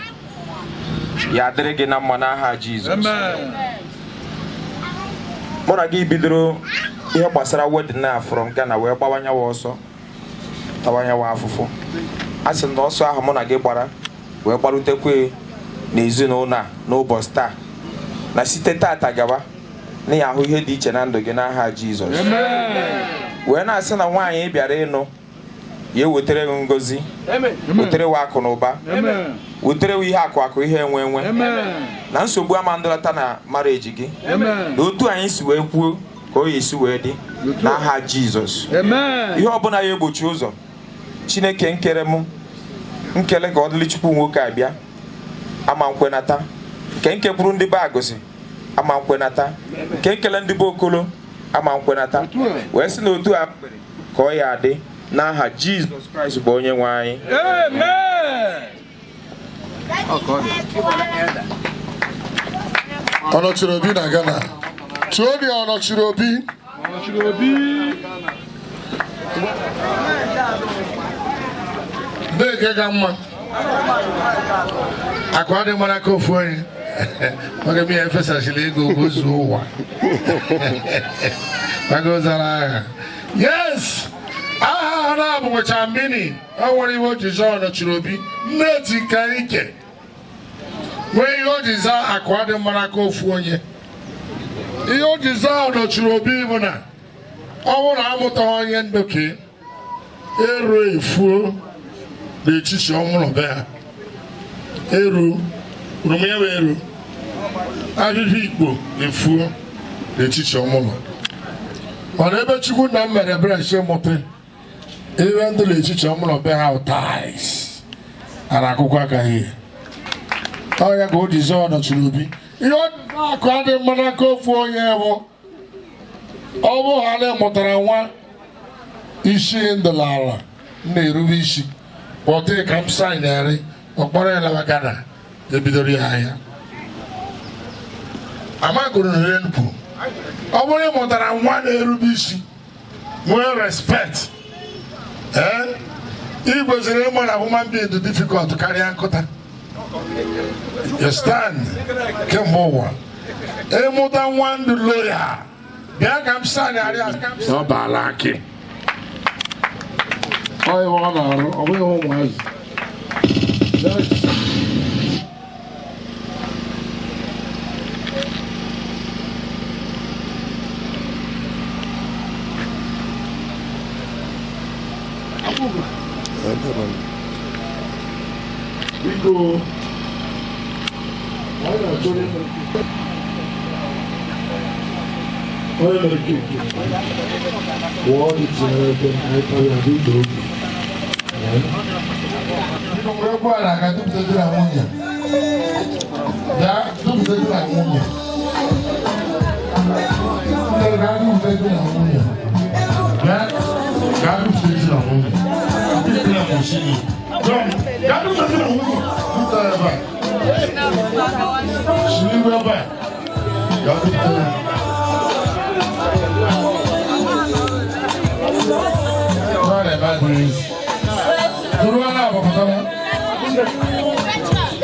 S9: ya dịrị gị na mma n'aha Jizọs. Mụ na gị bidoro ihe gbasara wedding na from Ghana wee gbawanyawa ọsọ, tawanyawa afụfụ. A sị na ọsọ ahụ mụ na gị gbara wee gbarutekwe n'ezinụlọ a n'ụbọchị taa, na site tata gaba na ya ahụ ihe dị iche na ndụ gị n'aha Jizọs. Wee na-asị na nwaanyị ị bịara ịnụ ya ewetara gị ngozi, wetere wa akụ na ụba, wetere ihe akụ akụ, ihe enwe enwe, na nsogbu ama ndọlata na marriage gị, na otu anyị si wee kwuo ka o esi wee dị n'aha Jizọs. Ihe ọbụla ya egbochi ụzọ, Chineke nkere m nkele ka ọ dịrị Chukwu nwoke abịa ama nkwenata nke nkekwuru ndị be Agụsị, ama nkwenata nke nkele ndị be Okolo, ama nkwenata, wee sị na otu a ka ọ ya adị n'aha Jizọs Kraịst bụ onye nwe anyị.
S5: Ọnọchiri obi na Ghana. Tụọ ọnọchiri obi. Ndị nke ka mma. Akụ adị mara aka ofu onye. Oge m ya efesachila ego ka o zuo ụwa. Maka zara aha. Yes! Aha ha na-abụ nwecha mmiri. O nwere ihe o ji zaa ọnọchiri obi. Nne ti ka ike. Nwee ihe o ji zaa akụ adị mara aka ofu onye. Ihe o ji zaa ọnọchiri obi bụ na ọ bụrụ na amụtaghị onye ndoke eru efuo n'etiti ọnwụrụ be ha. Eru rumu ya bụ eru ahịhịa ikpo efuo n'etiti ọnwụrụ. Mana ebe Chukwu na mere ebere si mụta ihe ndị n'etiti ọnwụrụ be ha tais ara akwụkwọ agaghị ọ ya ka o ji zaa ọnọchiri obi. Ihe akụ adị mma n'aka ofu onye bụ ọ bụ ha na mụtara nwa isi ndụlala na-erube isi kpọtee ka m saịnarị ọkpọrọ ya lawa Ghana ebidoro ya ahịa amagoro na nkwu. Ọ bụrụ ị mụtara nwa na-erube isi nwee respect, ee, ị kwesịrị ịma na human being dị difficult karịa nkụta. You stand kemgbe ụwa ịmụta nwa ndụ loyal, bịa ka m saịnarị ọ baala akị ọ ihe ọ na-arụ, ọ bụghị ụmụazị. Biko, anyị na-achọ onye mere keeki wụọ dị tinyere ebe anyị tara ya dị obi. Biko, were ụgbọala ga dupụta di na nwunye. Bịa dupụta. dupụta di na nwunye. Nne gaa dupụta di na nwunye. Bịa gaa dupụta di na nwunye. Ndị na kwụsị gị. John, gaa dupụta di na nwunye. Dupụta ya ebe a. Siri iwe ebe a. Gaa dupụta ya.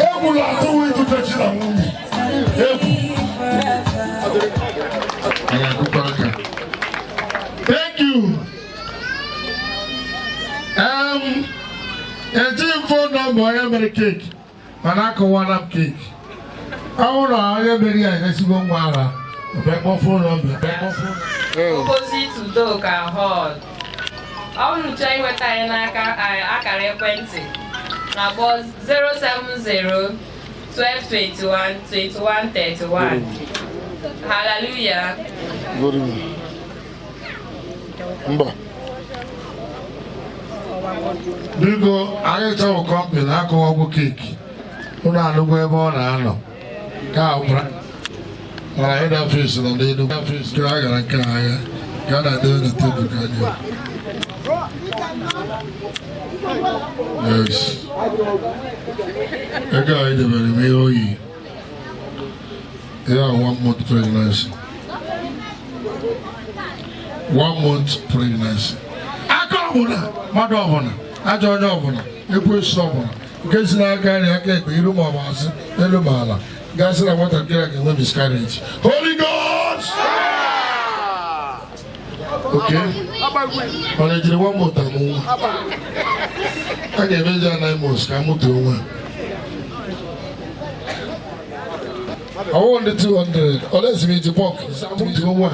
S5: Egwu na-atụwa idute chi na nwunye. Egwu. Anyị akụkọ aka. Thank you. Ejighị m phone number onye mere keeki mana akụwala m keeki. Ọ bụrụ na onye mere ya enyesigo nwa ara, bịa kpọọ phone number. Bịa kpọọ phone.
S10: Opposite Udoka Hall. Ọ bụrụ chọọ inweta anyị n'aka akara ekwentị na-akpọ 070 1221 2131. Hallelujah.
S5: Good evening. Mba. Biko, anyị chọrọ company akụwagwo keeki. Ụlọ alụgwo ebe ọ na-anọ. Ka ọ mana head office nọ n'Enugu. Office ka a gara nke agha ka a na-edobe na tebụl ka anyị. Yes. Ego anyị debere m ihe oyi. Ya 1 month pregnancy. 1 month pregnancy. Aka ọbụla, mmadụ ọbụla, ajọ onye ọbụla, ekwensu ọbụla, nke si n'aka nri aka ekpe iru ma ọ bụ azụ elu ma ala, gasị na nwatakịrị a ga-enwe miscarriage. Holy Ghost! Okay. Ọ na-ejiri 1 month amụ nwa. A ga-emeji ya 9 months ka amụtuo nwa. Ọwọ́ ndị 200, ọ na-esi iji bọk amụtuo nwa.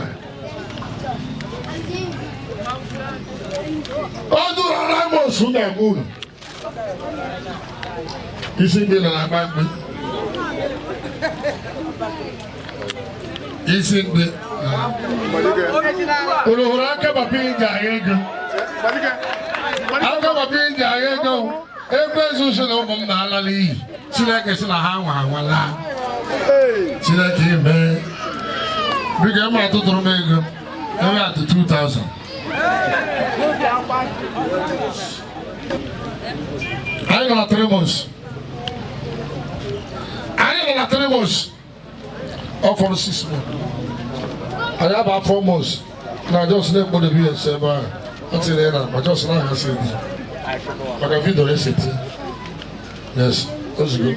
S5: Ọ dụrụ 9 months ga-agwa unu. Isi mgbe nọ na-agba mgbe. Isi mgbe. Unu hụrụ aka papa iji agha ego. Aka papa iji agha ego. Ebe ezuzu na ụmụ m na-ala n'iyi. Chineke sị na ha nwa anwa laa. Chineke ime. Biko eme atụtụrụ m ego. Eme atụ 2000. Anyị nọ na 3 months. Anyị nọ na 3 months. Ọ fọrọ 6 months. Anyị aba 4 months. Na just na-ekpodobe ihe nso ebe ahụ. Ọ tiri ya na ma just na-ahasị dị. Maka vidio eseti. Yes, ozugbo.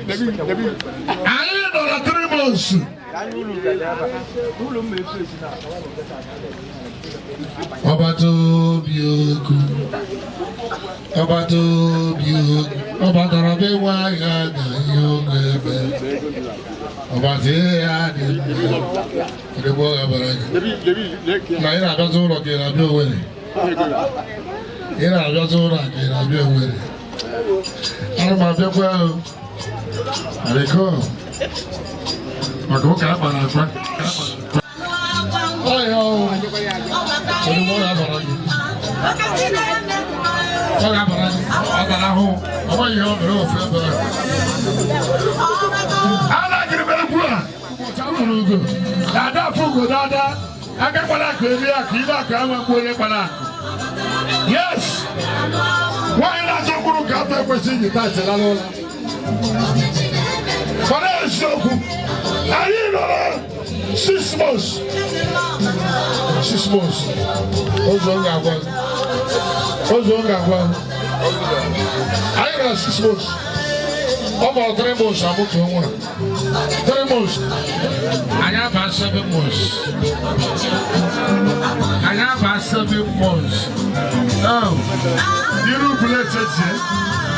S5: Anyị nọ na 3 months. Ọba tó bí ogun, ọba tó bí ogun, ọba tọrọ bí wá ya na ihe ogun ebe, ọba tí ya dị mma, ọdịgbo ọ gabara gị. Na ị na-abịazi ụlọ ka ị na-abịa Owerri. Ị na-abịazi ụlọ ka ị na-abịa Owerri. Ana m abịakwa ahụ, arịkọ, maka ụka a kpara akpa. Ọhịa ọhụụ. Ọ ga-abara gị. Ọ ga-abara gị. Ọ tara ahụhụ. Ọ nweghị ihe ọ mere ofu ebe ahụ. Alagịrị m egwu a. Ụmụ ugo. Dada afọ ugo dada. Aka kpara akụ eri akụ. Ibe akụ ama mgbu onye kpara akụ. Yes! Nwaanyị na-achọ mkpụrụ ka atọ ekwesịghị iji taa echela n'ụlọ. Mana eziokwu. Anyị nọrọ 6 months. 6 months. Ụzọ m ga-agwa gị. Ụzọ m ga-agwa gị. Anyị gara 6 months. Ọ gbara 3 months amụtụ nwa. 3 months. Anyị aba 7 months. Anyị aba 7 months. Oh. Iru bụla etiti.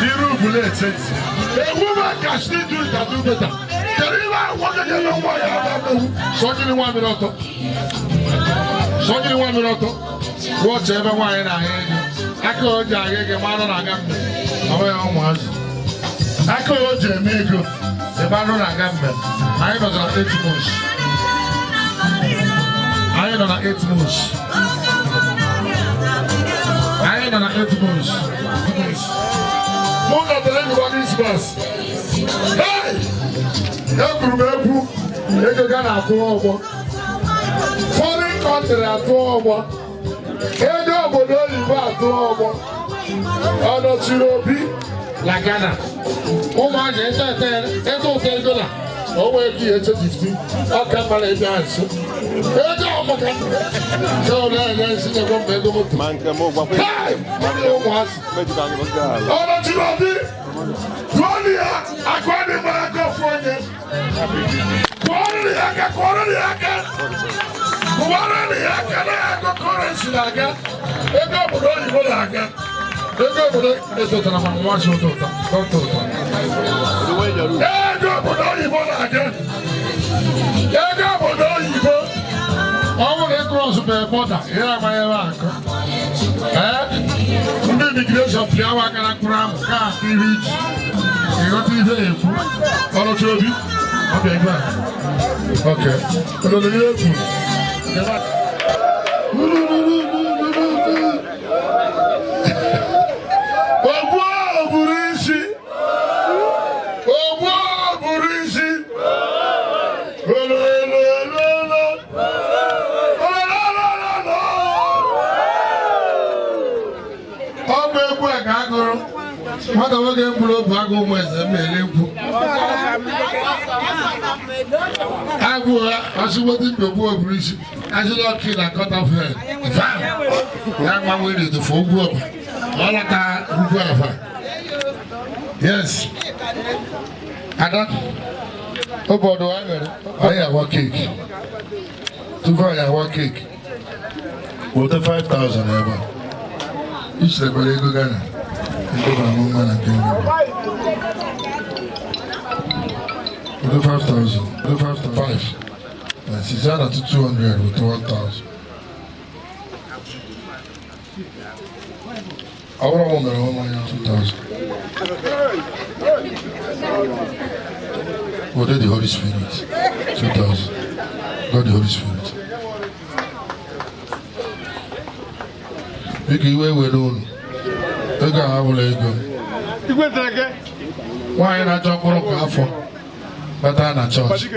S5: Iru bụla etiti. A woman can still do it and do better. Kedu ihe nwoke ga-eme nwa ya ama-emewu? Sọ gịnị nwa mmiri ọtọ? Sọ gịnị nwa mmiri ọtọ? Wọchị ebe nwaanyị na-ahịa ego. Aka o ji ahịa ego ma anụ na-aga mbe. Ọ bụghị ụmụazị. Aka o ji eme ego ebe anụ na-aga mbe. Anyị nọ na 8 months. Anyị nọ na 8 months. Anyị nọ na 8 months. Mụ nọtere ezigbo Christmas. Hey! Egwuru m egwu.
S11: Ego Ghana atụọ ọgbọ. Foreign country atụọ ọgbọ. Ego obodo oyibo atụọ ọgbọ. Ọ nọchiri obi na Ghana. Ụmụazị ego ụtọ ego na o wee bi eche 15 ọka mara ebe a nso. Ego ọmụka. Nke ọ na-enye nsị na-egwe mba ego moto. Hey! Ụmụazị. Ọ nọchiri obi. Tụọnụ ya akụ adị mara aka ofu onye. Kụọrọ ya aka, kụọrọ ya aka. Kụọrọ ya aka na akụ kọrensị na-aga. Ego obodo oyibo na-aga. Ego obodo etotara ma nwa si ụtọ ụtọ, dọkịta ụtọ. Ego obodo oyibo na-aga. Ego obodo oyibo. Ọ bụrụ na ịkrọs bụ bọda, ihe amaghị ebe akụ. Ee, ndị imigreshọn pịawa aka na mkpụrụ amụ ka akụ ihe iji. Ịghọta ihe ekwu. Ọnọchi obi. Ọ bịa ebe a. Ok. Ololo ihe ekwu. Ogbu a buru isi. Ogbu a buru isi. Ololololo. Ololololo. Ọ bụ egwu a ka agụrụ. Nwata nwoke mkpụrụ obu agụ ụmụ eze m na-ele nkwu. Agụ ha asịgodi mgbe gboo buru isi. Asịla ọkị na cut off head. Vam! Ya gbanwere edofe ogwu ọba. Ọ lọta ugwu afa. Yes. Ada. Obodo anyị mere. Anyị awa keeki. Tupu anyị awa keeki. Weta 5,000 ebe a. Ichekwara ego Ghana. Ego bụ nwa na nke nne. Weta 5,000. Weta 5,000. Na six hundred to 200 weta 1,000. Ọ bụrụ na ọ mere mmanya 2,000. Weta the Holy Spirit 2,000. God the Holy Spirit. Biko iwe were unu. Ego a abụla ego m. Nwaanyị na-achọ mkpụrụ kwa afọ bata na chọọchị.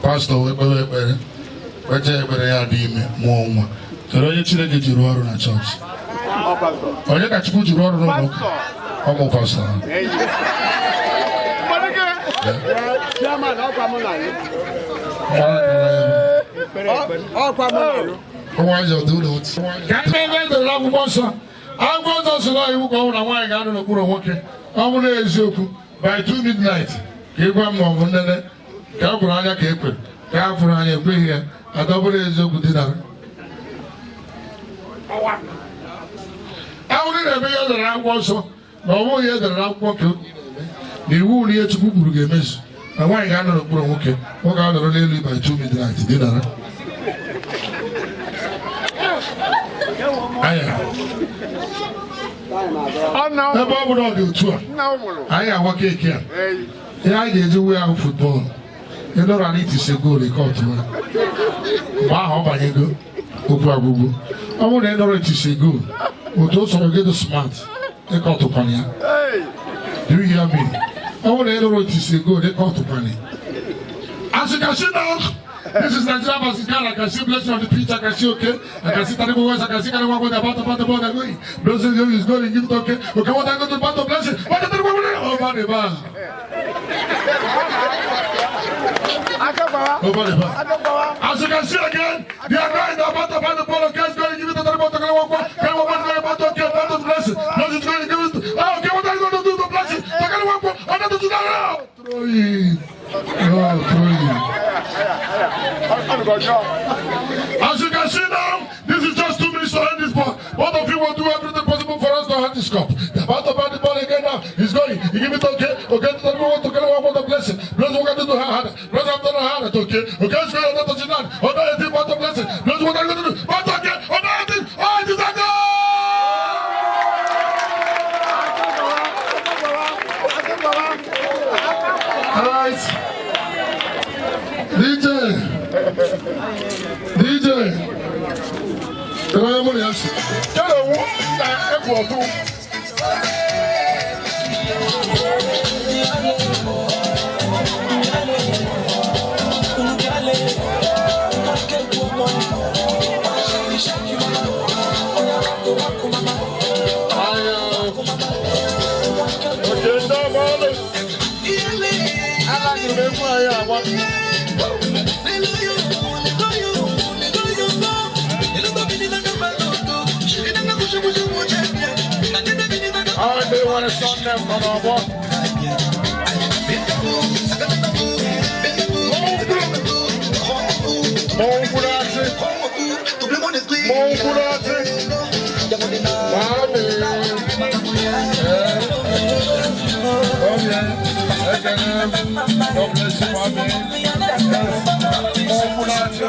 S11: Pastọ wee kpewe ekpere. Kpechaa ekpere ya dị ime mụọ nwa. Kedu onye Chineke ji rụọ ọrụ na chọọchị? Onye ka Chukwu ji rụọ ọrụ n'ụlọ ụka? Ọ bụ pastọ ahụ. Ụmụazị ọdụ ụlọ otu. Ka ndị ebe edere akwụkwọ nsọ. Akwụkwọ nsọ si na iwu ka ọ bụrụ na nwaanyị ga-anọ n'okpuru nwoke. Ọ bụrụ eziokwu by 2 midnight ka ị gwa m ma ọ bụ nnene ka a gwụrụ anya ka ekwe ka a fụrụ anya ekweghị ya ada ọ bụrụ eziokwu dinara. Awụrụ na-eme ihe edere akwụkwọ nsọ na ọ bụghị ihe edere akwụkwọ ka na iwu na ihe Chukwu kwuru ga-emezu na nwaanyị ga-anọ n'okpuru nwoke, nwoke ga-anọrọ n'elu by 2 midnight dinara. Anya. Ebe ọ bụla ọ dị otu a, anyị awa keeki a. Ihe anyị ga-eji wee ahụ futbọọlụ. Ịnọrọ na itise goolu ike ọtụwa. Mgbe ahụ ọ banyego okwu agwụgwụ. Ọ bụrụ na ịnọrọ itise goolu, otu o sọrọ gị dị smart, ịka ọtụkwana ya. Do you hear me? Ọ bụrụ na ịnọrọ itise goolu, ịka ọtụkwana ya. As you can see now, this is Nigeria versus Ghana. I can see blessing on the pitch. I can see okay. I can see Taribo West. I can see Kariwa going about the ball. They're going. Blessing is going. Give it okay. Okay, what I go to the battle blessing. What the over the bar. Over the bar. As you can see again, they are going about the ball. Okay, it's going. Give it to Taribo. Kariwa going about okay. Battle blessing. Blessing is going. Give it. Oh, okay, what are you going to do to blessing? Kariwa. I'm going to do that. Throw it. Oh, throw it. As you can see now, this is just 2 minutes to end this ball. Both of you will do everything possible for us to hand this cup. The about the ball again now. He's going. He give it okay. Okay, to the one to get one the blessing. Bless what to do her. Bless after her hand. Okay. Okay, it's going to touch it down. Oh, no, it's about the blessing. Bless what are you going to do? But okay. Oh, no, it is. Oh, it is a goal! All right. DJ. DJ. Can I have money? Get a one. Nwanne m nọ n'ọgbọ. Mọ̀nkú láti. Mọ̀nkú láti. Màámi. God bless you, mommy. Mọ̀nkú láti.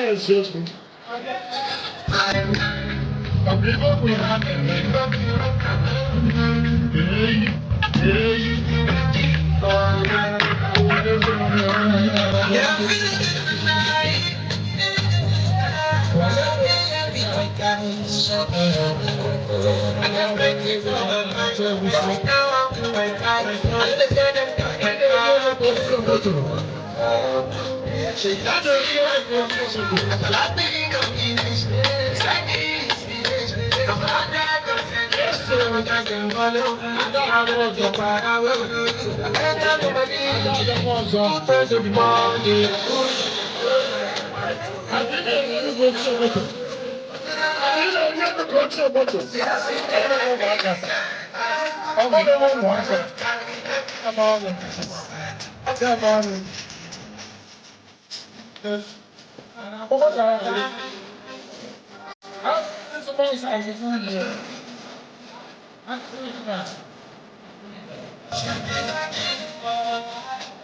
S11: Yes,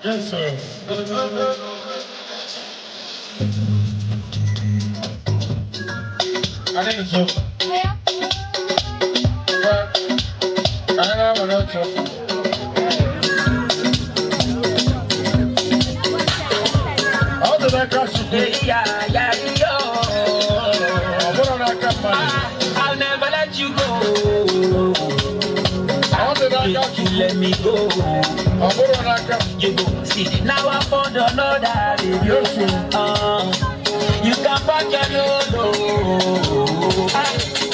S11: Yes, sir. I think so. But I have another. How did I crash you?
S12: I'll never let you go.
S11: How did I catch you?
S12: Let me go. You go see. Now I found another.
S11: Yes,
S12: you can pack your load.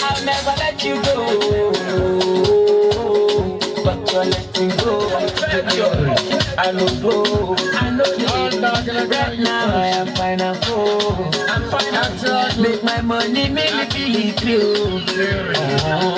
S12: I'll never let you go. But you're letting go. I know go. I know right now I am fine and full. I'm fine and full. Make my money, make me feel through.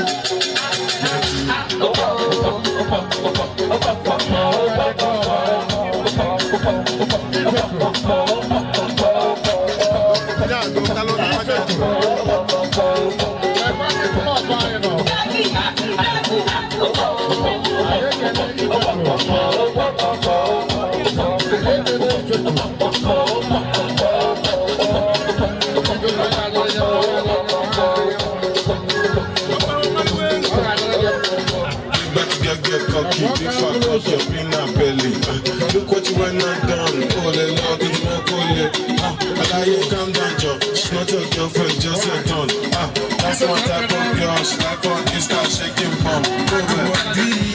S1: Cocky, big fat cock, your peanut belly. Look what you went and done. Oh, the Lord, you won't call it. I like you, calm down, Joe. She's not your girlfriend, just your turn. That's my type of girl. She like on Insta shaking bum. Body,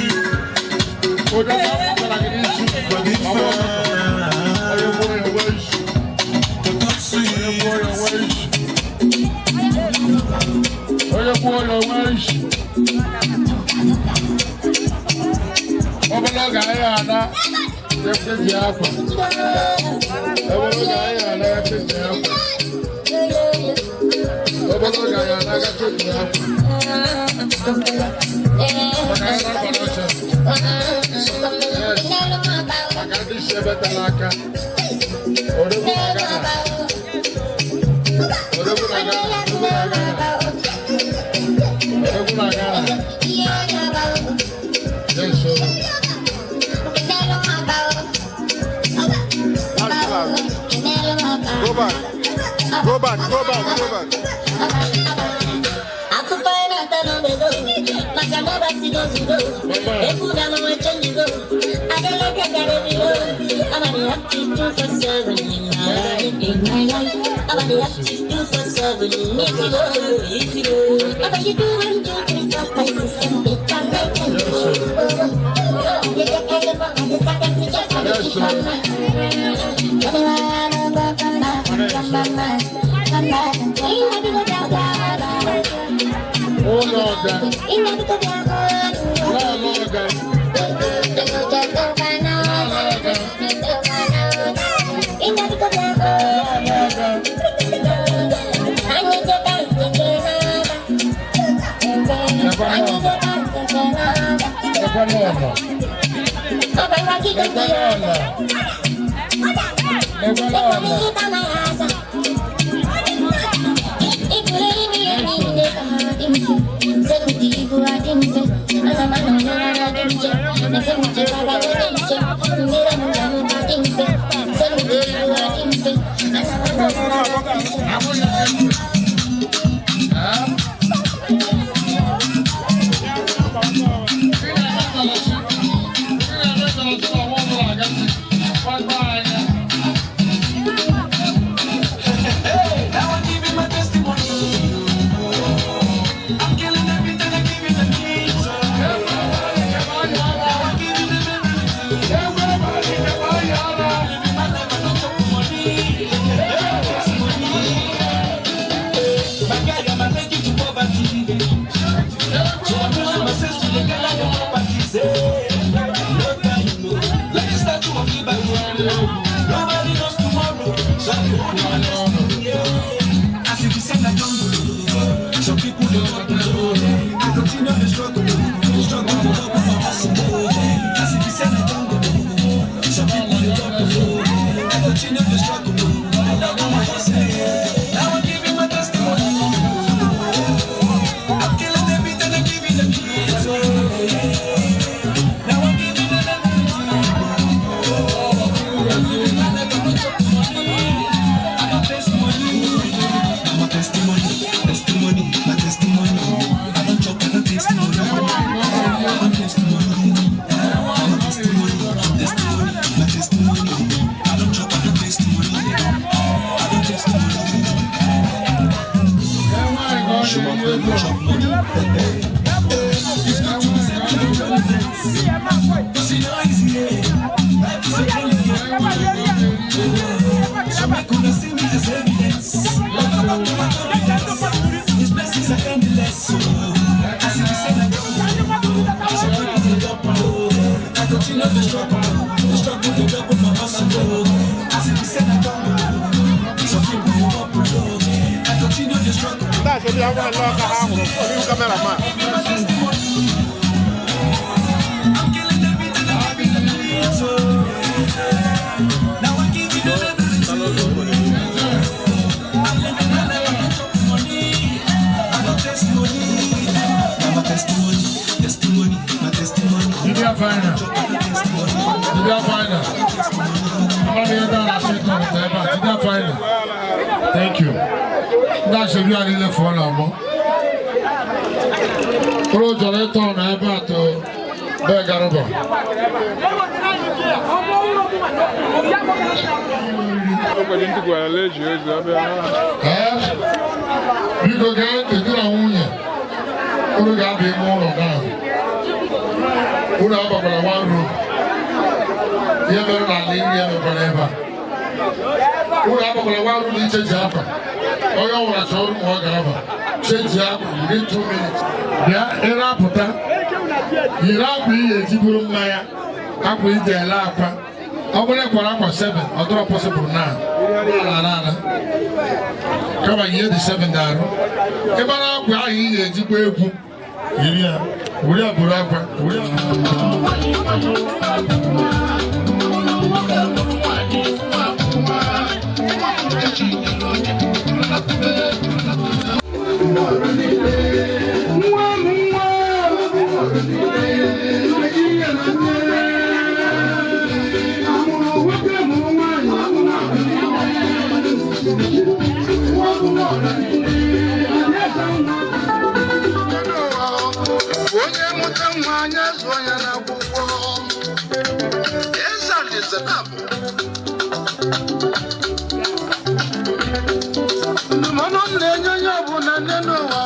S5: Go back, go back, go back, go back.
S11: Oh Lord, Lord, Lord, Thank you. That's a really for now. Biko gee ntị gị na nwunye unu ga-aba ime ụlọ now. Unu abakwala one room. Ihe mere na ala iri emekwala ebe a. Unu abakwala one room icheji akwa. Onye ọ bụla chọrọ ụmụ ọ ga-aba. Cheji akwa within 2 minutes. Bịa ịrapụta. Yiri akwa iyi eji buru mmanya. Akwa iji ele akwa. Ọ bụrụ ịkwara akwa 7, ọ dọrọ possible now. Ala ala. Kama ihe dị 7 ga-arụ. Ịgbara akwa ahụ ị ga-ejikwa egwu. Yiri ya. Were ya buru akwa. Were ya.
S7: Onye mụta nwa anya zụọ ya n'akwụkwọ. Ndụmọdụ m na-enye onye ọbụla nne n'ụwa,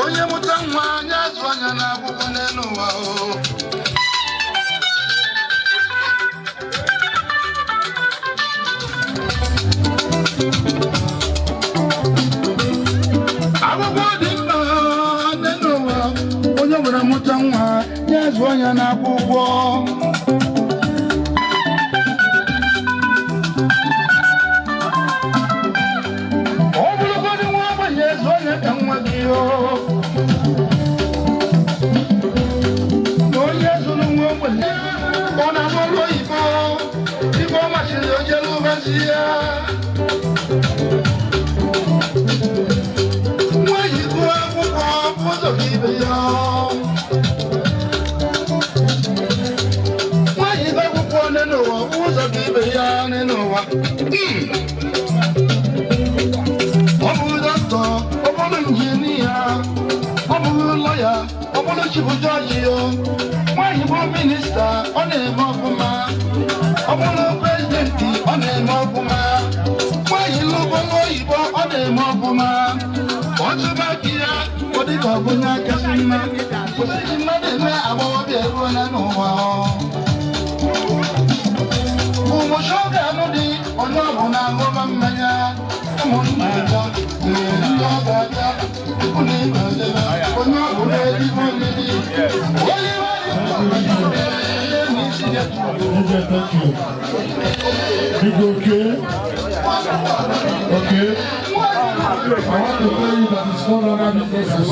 S7: onye mụta nwa anya zụọ ya n'akwụkwọ n'elu ụwa. Akwụkwọ dị mma nne n'ụwa, onye ọbụla mụta nwa ya zụọ ya n'akwụkwọ. Ọ bụrụgodị nwa ogbenye zụọ ya ka nwa gị o. Na onye zụrụ nwa ogbenye ọ na-alụ ọrụ oyibo, ibe ọ masịrị onye lụbazi ya. Nwa yi gụọ akwụkwọ ụzọ ka ibe ya. Nwa yi gụọ akwụkwọ n'elu ụwa ụzọ ka ibe ya n'elu ụwa. Ọ bụrụ dọkịta, ọ bụrụ injinia, ọ bụrụ lọya, ọ bụrụ chifu jọji o. Nwaanyị bụrụ minista, ọ na-eme ọfụma. Ọ bụrụ prezidenti, ọ na-eme ọfụma. Nwaanyị lụbọrụ oyibo, ọ na-eme ọfụma. Ọ chụba aka ya, ọ dị ka ọ bụ onye kasị mma. Kwụsịrị mmadụ eme agbọghọbịa eruola n'ụwa. Ụbọchị ọ ga-anụ dị, onye ọbụla aṅụba mmanya. Ụmụnna abịa, ndị ọ ga-abịa, ụlọ ikpe edebe, onye ọbụla erigbo oriri. Onye
S11: Thank you. Big okay? Okay. I want to tell you that it's no longer business as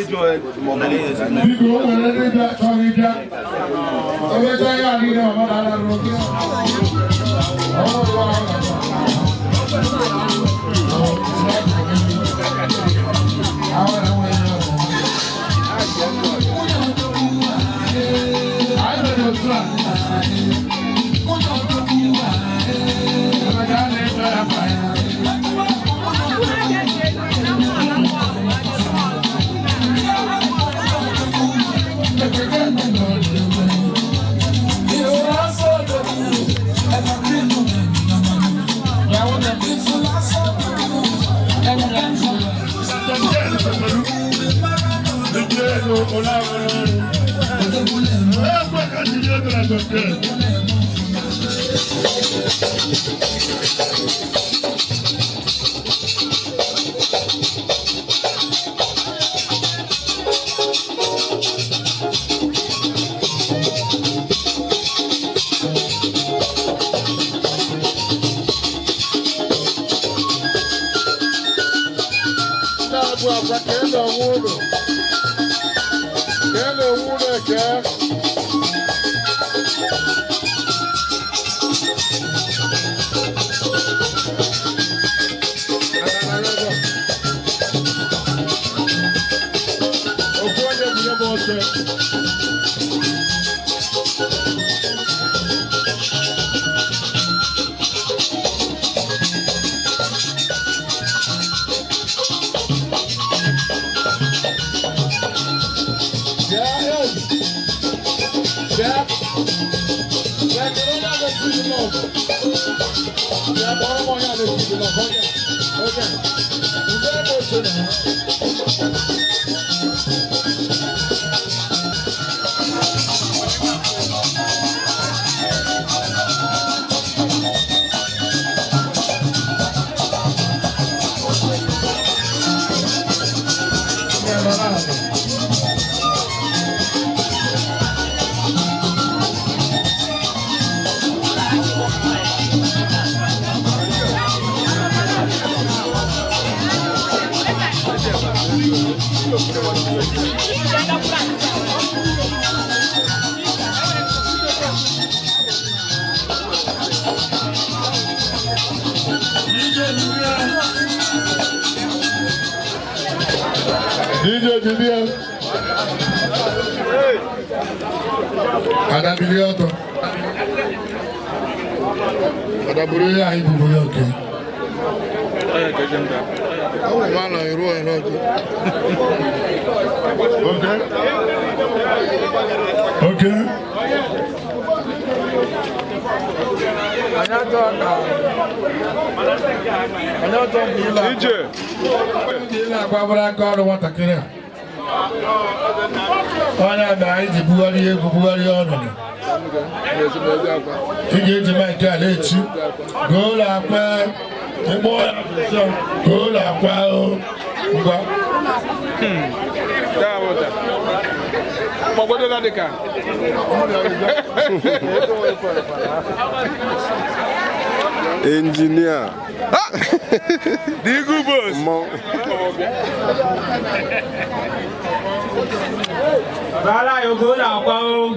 S11: usual. Big o nwere ndị bịa chọrọ ịbịa. Emecha ihe a niile ọ mmadụ ala rụrụ gị. Ọ bụrụ na ọ na-akwa akwa ka ị na-onwe unu. Ka ị na-onwe unu eke. Ofu onye bụ ya bụ oche. DJ Julia. Ada bilie ọtọ. Ada buru ihe anyị buru ya oke. Okay. Okay. DJ. Ile agbabara aka ọrụ nwatakịrị a. Onye a na anyị ji bugharị egwu bugharị ọnọdụ. Ị ga-eji maịkị ala echi. Gụọ akwa ịgbọ ya gụọ akwa ngwa.
S13: Engineer.
S8: The Eagle Boss.
S6: Brother, you go now, Paul.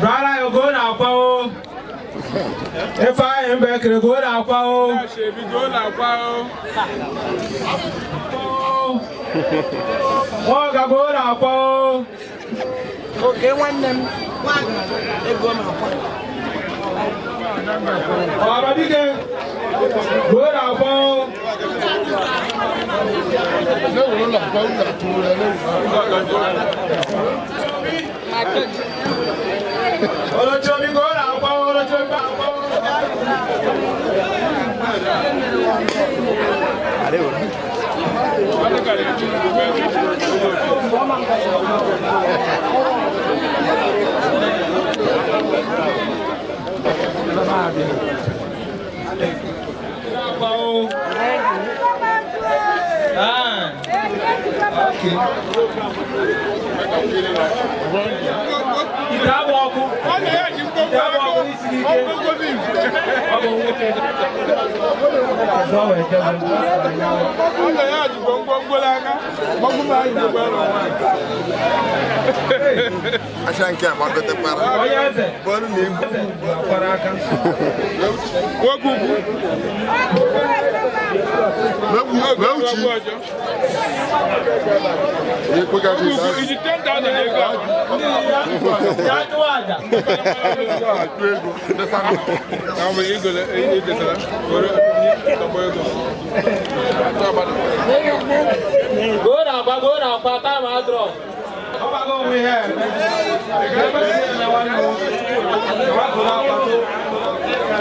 S6: Brother, you go now, Paul. If I am back, you go now, Paul.
S8: Go now, Paul.
S6: Oh, go now, Paul.
S12: Okay, one them. One. They go now.
S6: Go now, Paul.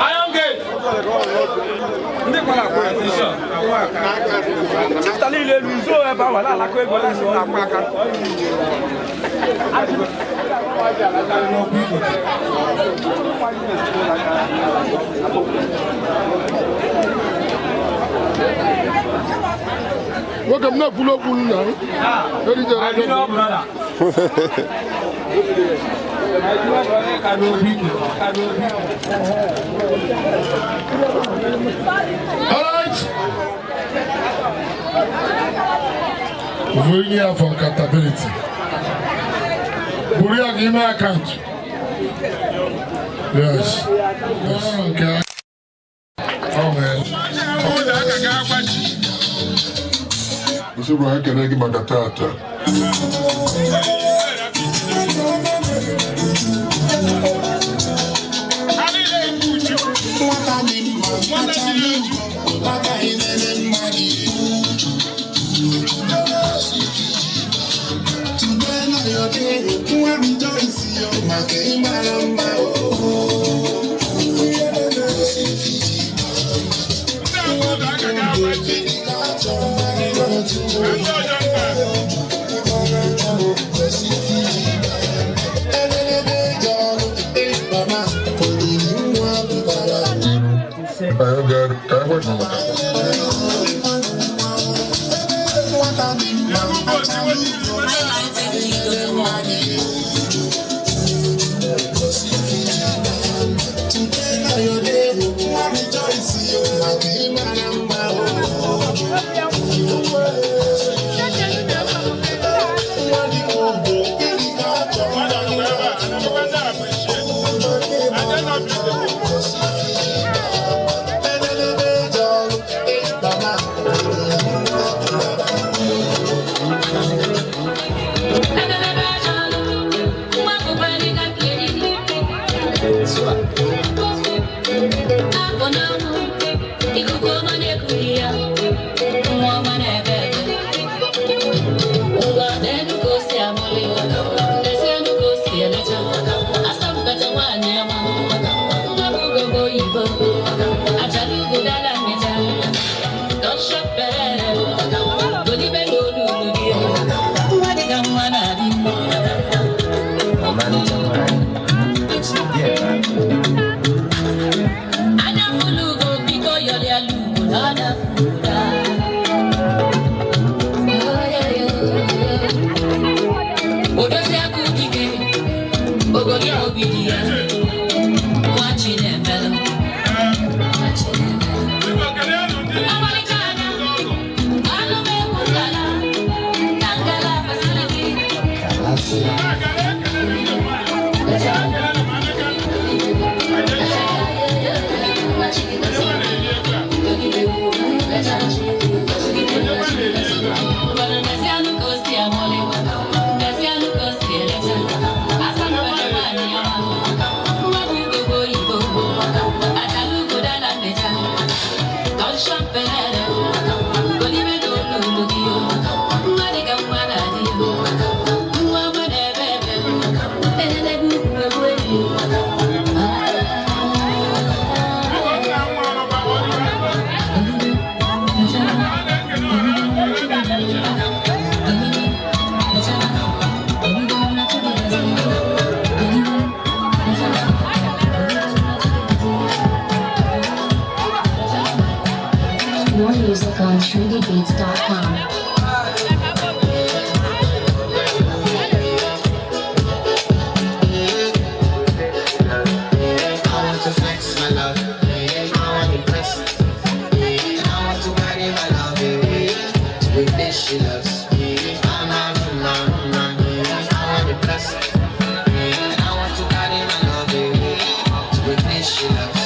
S8: Iron Gate.
S11: Nwoke m na-ekwulu okwu nna m. All right. Ofu ya for accountability. Buru ya n'ime akaụntụ. Yes. Nke ọ nwere.
S5: Nsogbu anyị kene gị maka tata.
S13: More music on trendybeats.com.
S1: I want to flex my love. I want to impress. I want to carry my love to the place she loves. I'm a woman, woman. I want to bless. I want to carry my love to the place she loves.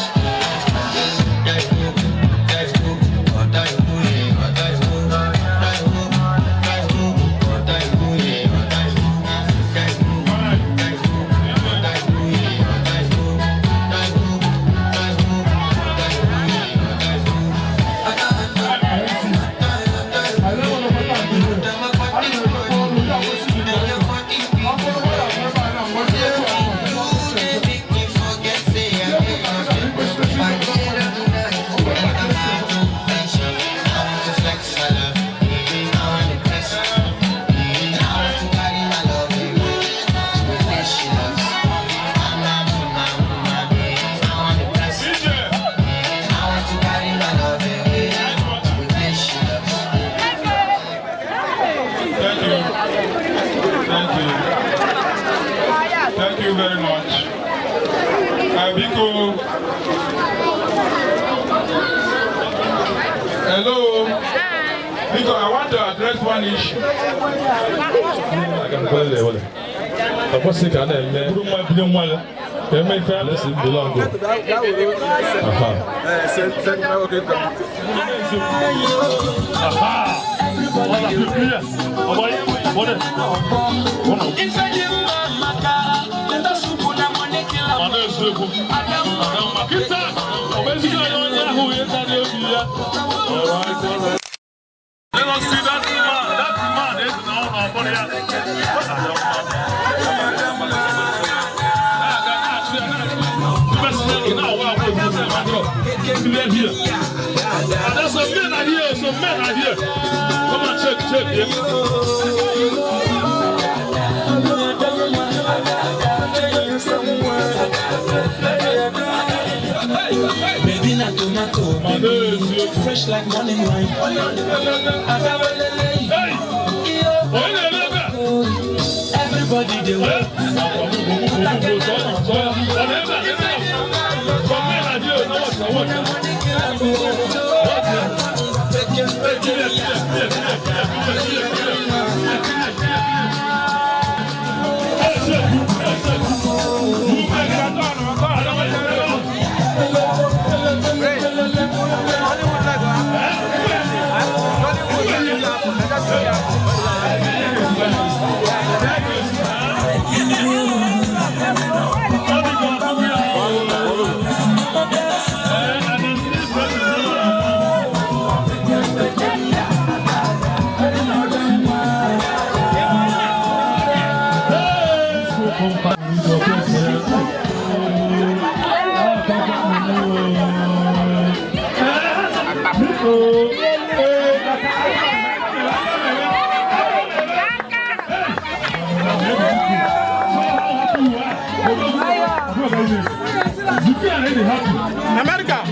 S8: Thank you very much. Biko. Hello. Because I want to address one issue.
S3: Let us see that man is now on body. And there's some men are here, some men are here. Come and check, yeah.
S12: Baby, na tomato, baby, fresh like morning wine. Everybody they wait.
S3: America.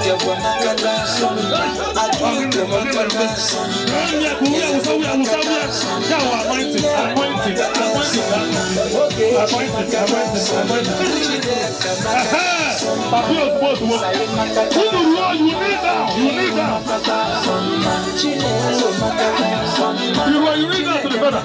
S11: You need down. You need down to the brother.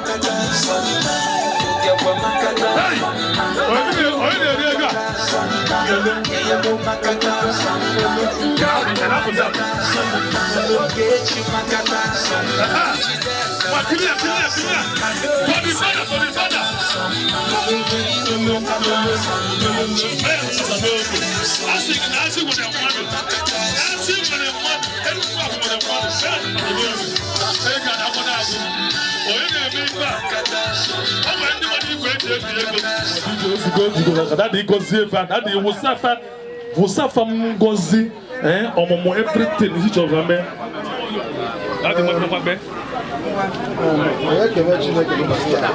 S11: Daddy gozie fa, daddy wusafa, wusafa ngozi, ọmụmụ everything each of them. Daddy nwa nwa be.
S7: Anyị ekene Chineke n'ụbọchị taa.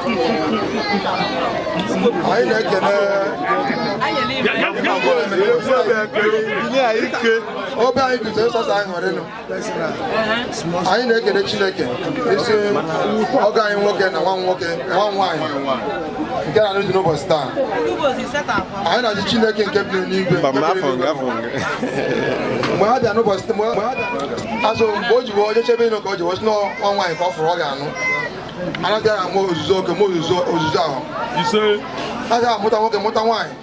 S7: Anyị na-ekene obe anyị bidoro sọsọ aṅụrịnụ. Anyị na-ekene Chineke isi ọgọ anyị nwoke na nwa nwoke nwa nwaanyị nke na-anụ dị n'ụbọchị taa. Anyị na-ajụ Chineke nke bi n'igwe. Mgbe ha bịa n'ụbọchị azụ mgbe o ji wee chebe ịnụ ka o ji wee sị nwa nwaanyị ka ọ fụrụ ọ ga-anụ. Anaghị amụ ozuzo oke ma ozuzo ahụ. Anaghị amụta nwoke mụta nwaanyị.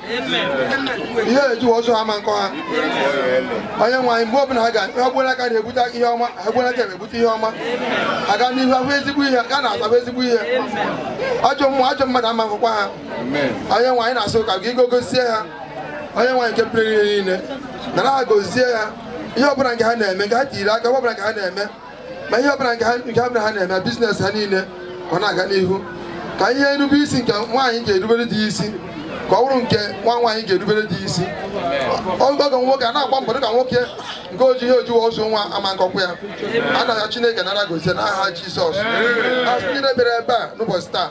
S7: Ihe eji wee ọzọ ha ma nkọ ha. Onye nwaanyị mgbe ọbụla ha ga-egbuola aka na-ebute ihe ọma, ha egbuola aka na-ebute ihe ọma. Aga n'ihu ahụ ezigbo ihe, ga na-atahụ ezigbo ihe. Ajọ mmụọ ajọ mmadụ ama nkụkwa ha. Onye nwaanyị na-asị ụka gị gogozie ha. Onye nwaanyị nke pụrụ ihe niile nara ha gozie ha. Ihe ọbụla nke ha na-eme nke ha tiri aka ọbụla nke ha na-eme ma ihe ọbụla nke ha na-eme biznes ha niile ka ọ na-aga n'ihu ka ihe nrube isi nke nwaanyị ga-erubere dị isi ka ọ bụrụ nke nwa nwaanyị ga-erubere dị isi. Oge nwoke a na-agba mbọ dịka nwoke nke oji ihe ojiwe ọzọ nwa ama nkọkwa ya. Anaghị Chineke nara gozie n'aha Jizọs. Asị ndị bịara ebe a n'ụbọchị taa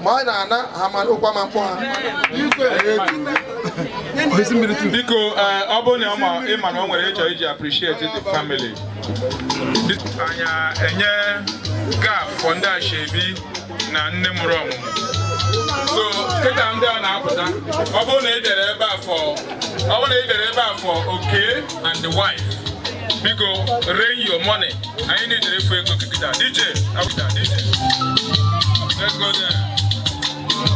S7: ma anyị na-ana ha ma okwu ama mkpọ ha.
S8: Biko ọ bụrụ na ị ma na o nwere ịchọ iji appreciate the family. Anyị enye gap for ndị ashebi na nne mụrụ ọmụmụ. So kịta ndị a na-apụta ọ bụrụ na ị bịara ebe a for ọ bụrụ na ị bịara ebe a for Oke and the wife, biko rain your money. Anyị na-ejere efu ego kịta. DJ, DJ. Let's go there.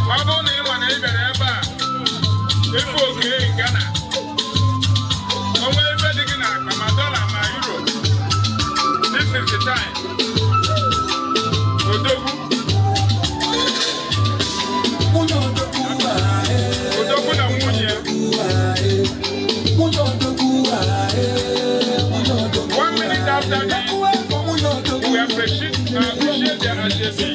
S8: Ọ bụrụ na ị ma na ị bịara ebe a ife Oke Ghana, o nwere ife dị gị n'akpa ma dọla ma euro, this is the time. Odogwu. Odogwu na nwunye. 1 minute after this, we appreciate their ashebi.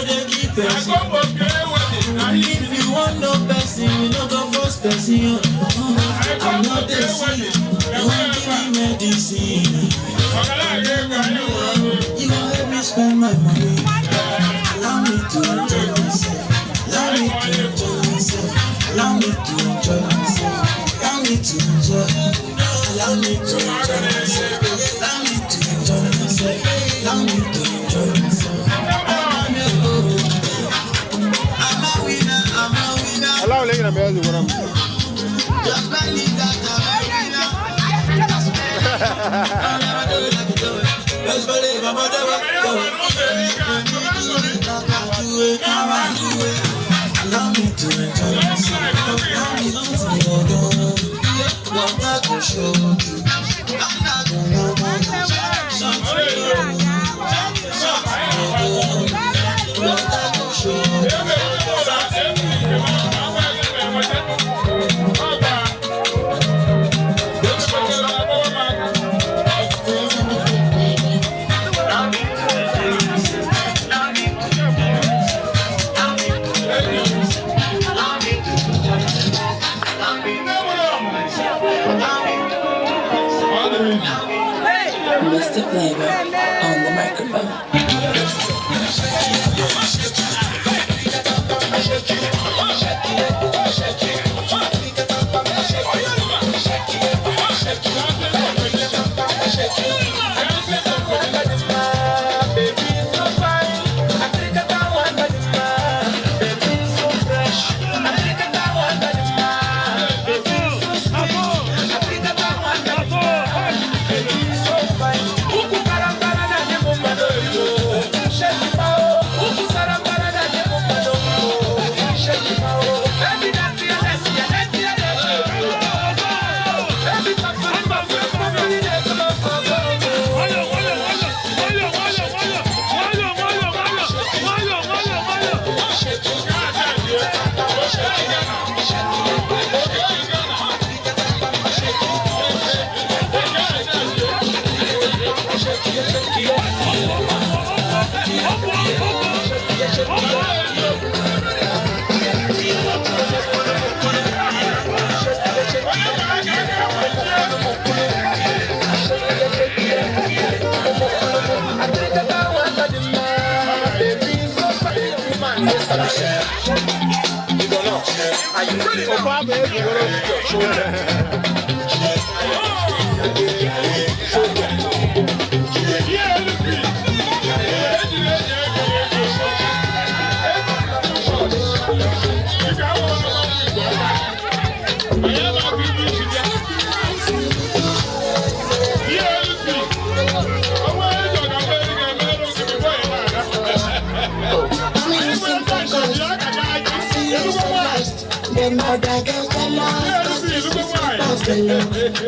S12: no dey keep person. If you want no person, you no go force person. I'm not the sick. You want give me medicine. You gon' help me spend my money. Allow me to enjoy myself. Allow me to enjoy myself. Allow me to enjoy myself. Allow me to enjoy. Allow me to enjoy myself. Allow me to enjoy myself. Allow me to enjoy myself. I'm a winner. I'm a winner.
S7: Allow me to enjoy myself.
S12: Just believe that I'm a winner. I'll never do it like you do it. Just believe I'm a do it. Allow me to enjoy myself. Allow me to enjoy. What I go show you. I'm not gonna something. What I go show you.
S14: Mr. Flavor on the microphone.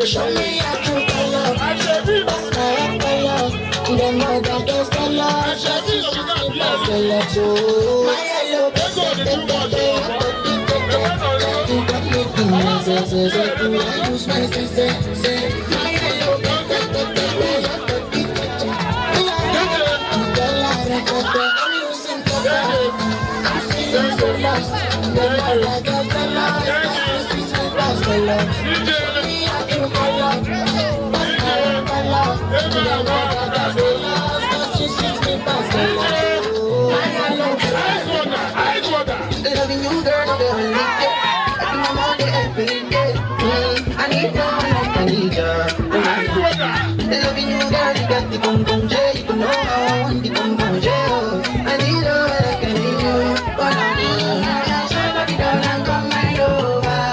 S1: Show me your true color. That's my color. Them other girls they love. My yellow, I'm feeling so lost. Them other girls they love.
S12: Loving you, girl, no girl, I think I'm all day every day. I need you like I need you. Loving you, girl, you got the boom boom J. You know I want the boom boom J. I need you like I need you. But I need you. Somebody down and come my lover.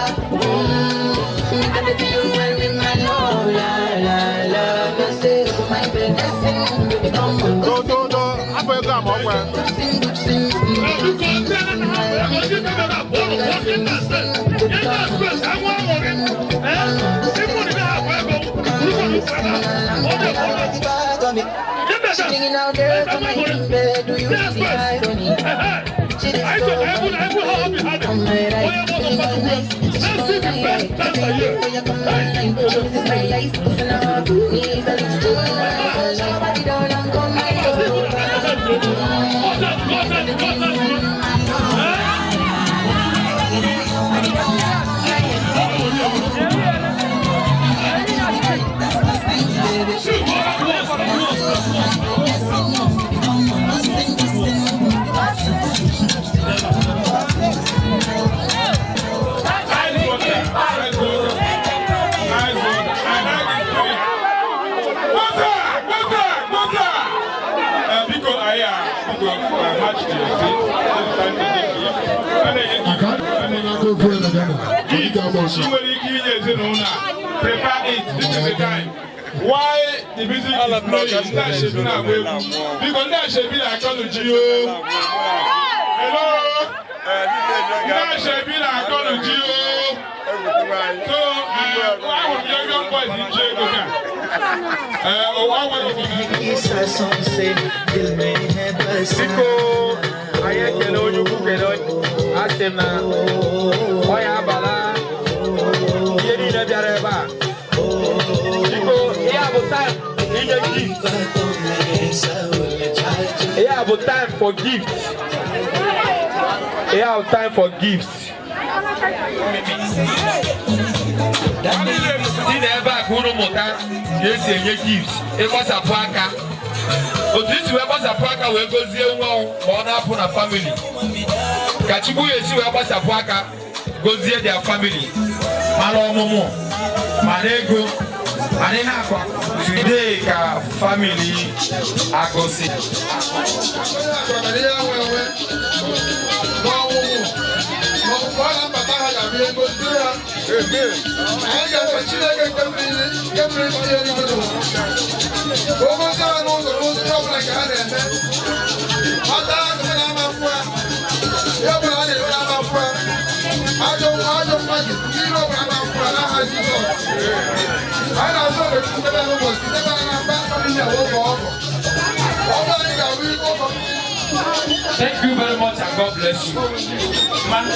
S12: I can feel you well with my love, la la la. Say, my blessing, baby, come on.
S7: Go, go, go. I'm going to go.
S12: Singing out there to my bed, do you see the irony? She did so on my right, feeling all nice. She's on my right, this is my life, it's not me, but it's too nice. Nobody don't come my over.
S8: Gift ị nwere ike inye ezinụlọ a, prepare it. This is the time. Why the music is playing, ndị ashebi na-agba egwu. Biko ndị ashebi na-akọlụ ji o. Hello? Ndị ashebi na-akọlụ ji o. So, ahụrụ m young young boys ji ego ka.
S9: Biko, anyị ekele onye ukwu kele onye asị m na ọ ya abala ihe niile bịara ebe a. Biko, ihe a bụ time inye gift. Ihe a bụ time for gift. Ihe a bụ time for gifts. Si n'ebe a ka unu mụta ka esi enye gift, ịgbasapụ aka. Otu isi wee gbasapụ aka wee gozie nwa ma ọ na-apụ na family. Ka Chukwu ya esi wee gbasapụ aka gozie their family. Mana ọmụmụ, mana ego, mana ihe akwa. Today ka family agụsị. Thank you very much and God bless you. Man.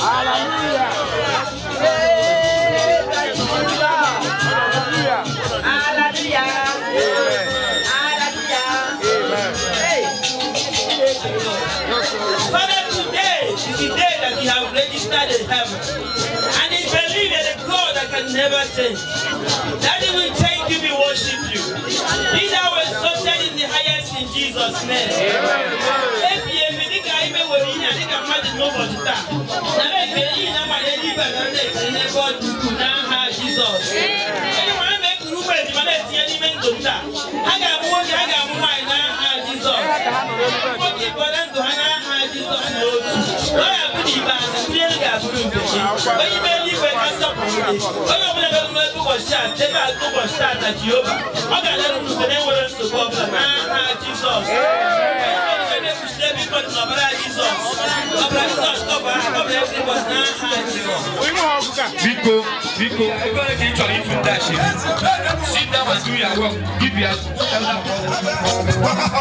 S6: Hallelujah. Hallelujah. Hallelujah. Father, today is the day that we have registered in heaven. And we believe that the God that can never change. Daddy, we thank you, we worship you. Be thou exalted in the highest in Jesus' name.
S9: Biko, Biko, ebere ka ị chọrọ ifu ndị ashebi. Sit down and do your work. Give your elder brother.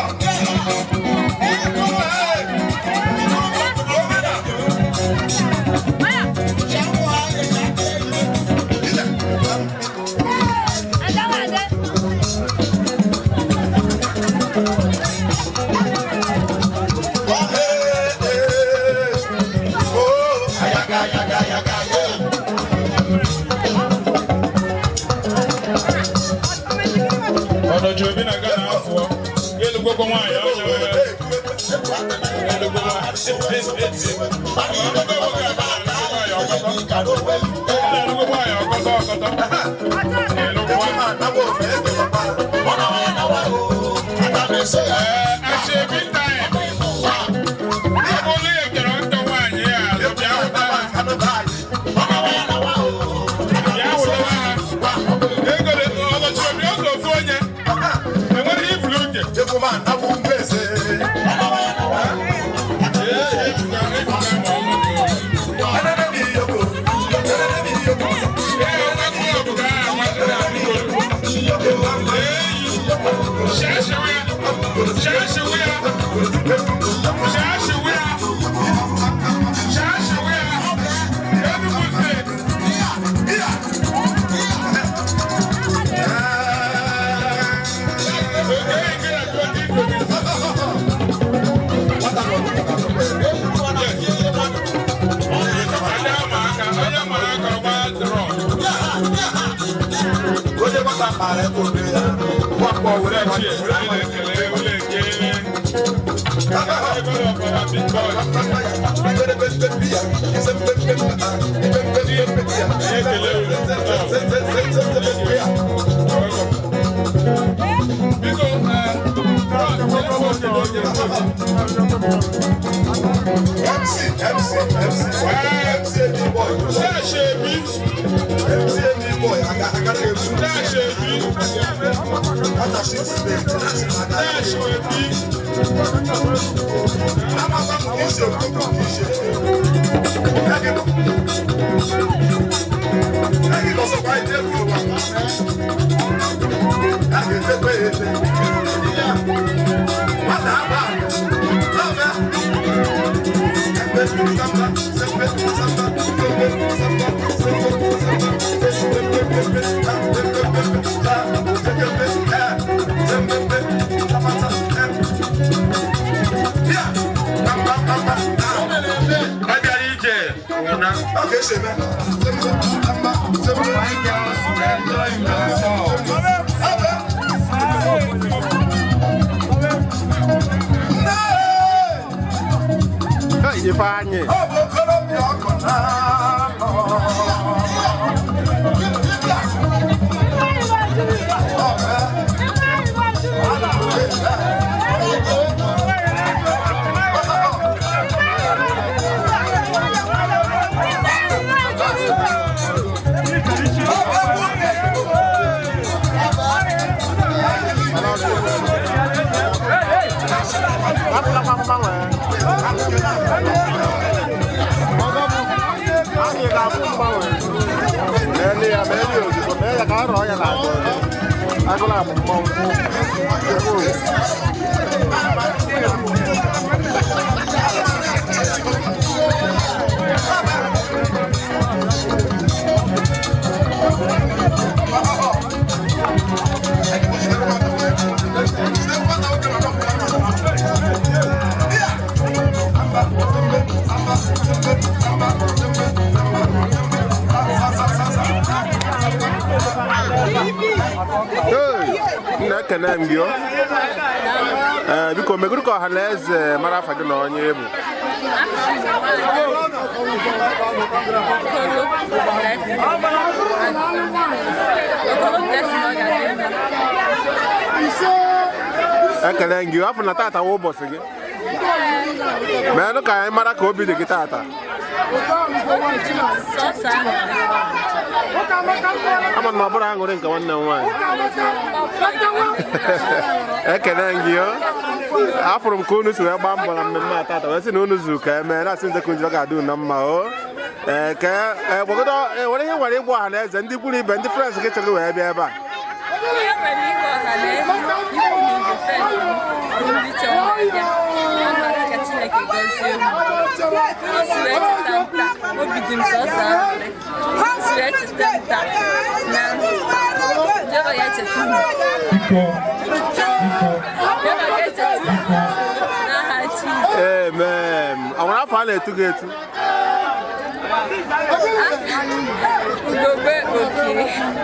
S8: Ọ̀nà obi na Ghana afọ elugwekwa nwaanyị ọnya wee elugwe nwaanyị ọkọtọ ọkọtọ Ashebi time. Olu ekere ntọ nwaanyị ya bịa hụta ha. Bịa hụta ha. Ego ọlọchiri obi ọzọ ofu onye. Enwere ibulu oge.
S5: MC, MC, MC, MC, boy. MC, boy. I got
S15: Ifeanyị Ekene m gị o. Biko megoro ka ọha na eze mara afa gị na onye bụ. Ekele gị afọ na tata wụ ụbọchị gị. Meenụ ka anyị mara ka obi dị gị tata. Ama na ọ bụrụ aṅụrị nke nwanne m nwaanyị. Ekele gị o. Afụrụ m ka unu si wee gbaa mbọ na mmemme a tata wee sị na unu zuru ka emee na-asị nze ka ọ ga-adị unu na mma o. Were ihe nwere ịgwa ọha na eze ndị kwuru ibe ndị frens gị chọrọ wee bịa ebe a. Amen. Ọ nwere afọ a na-etu gị etu?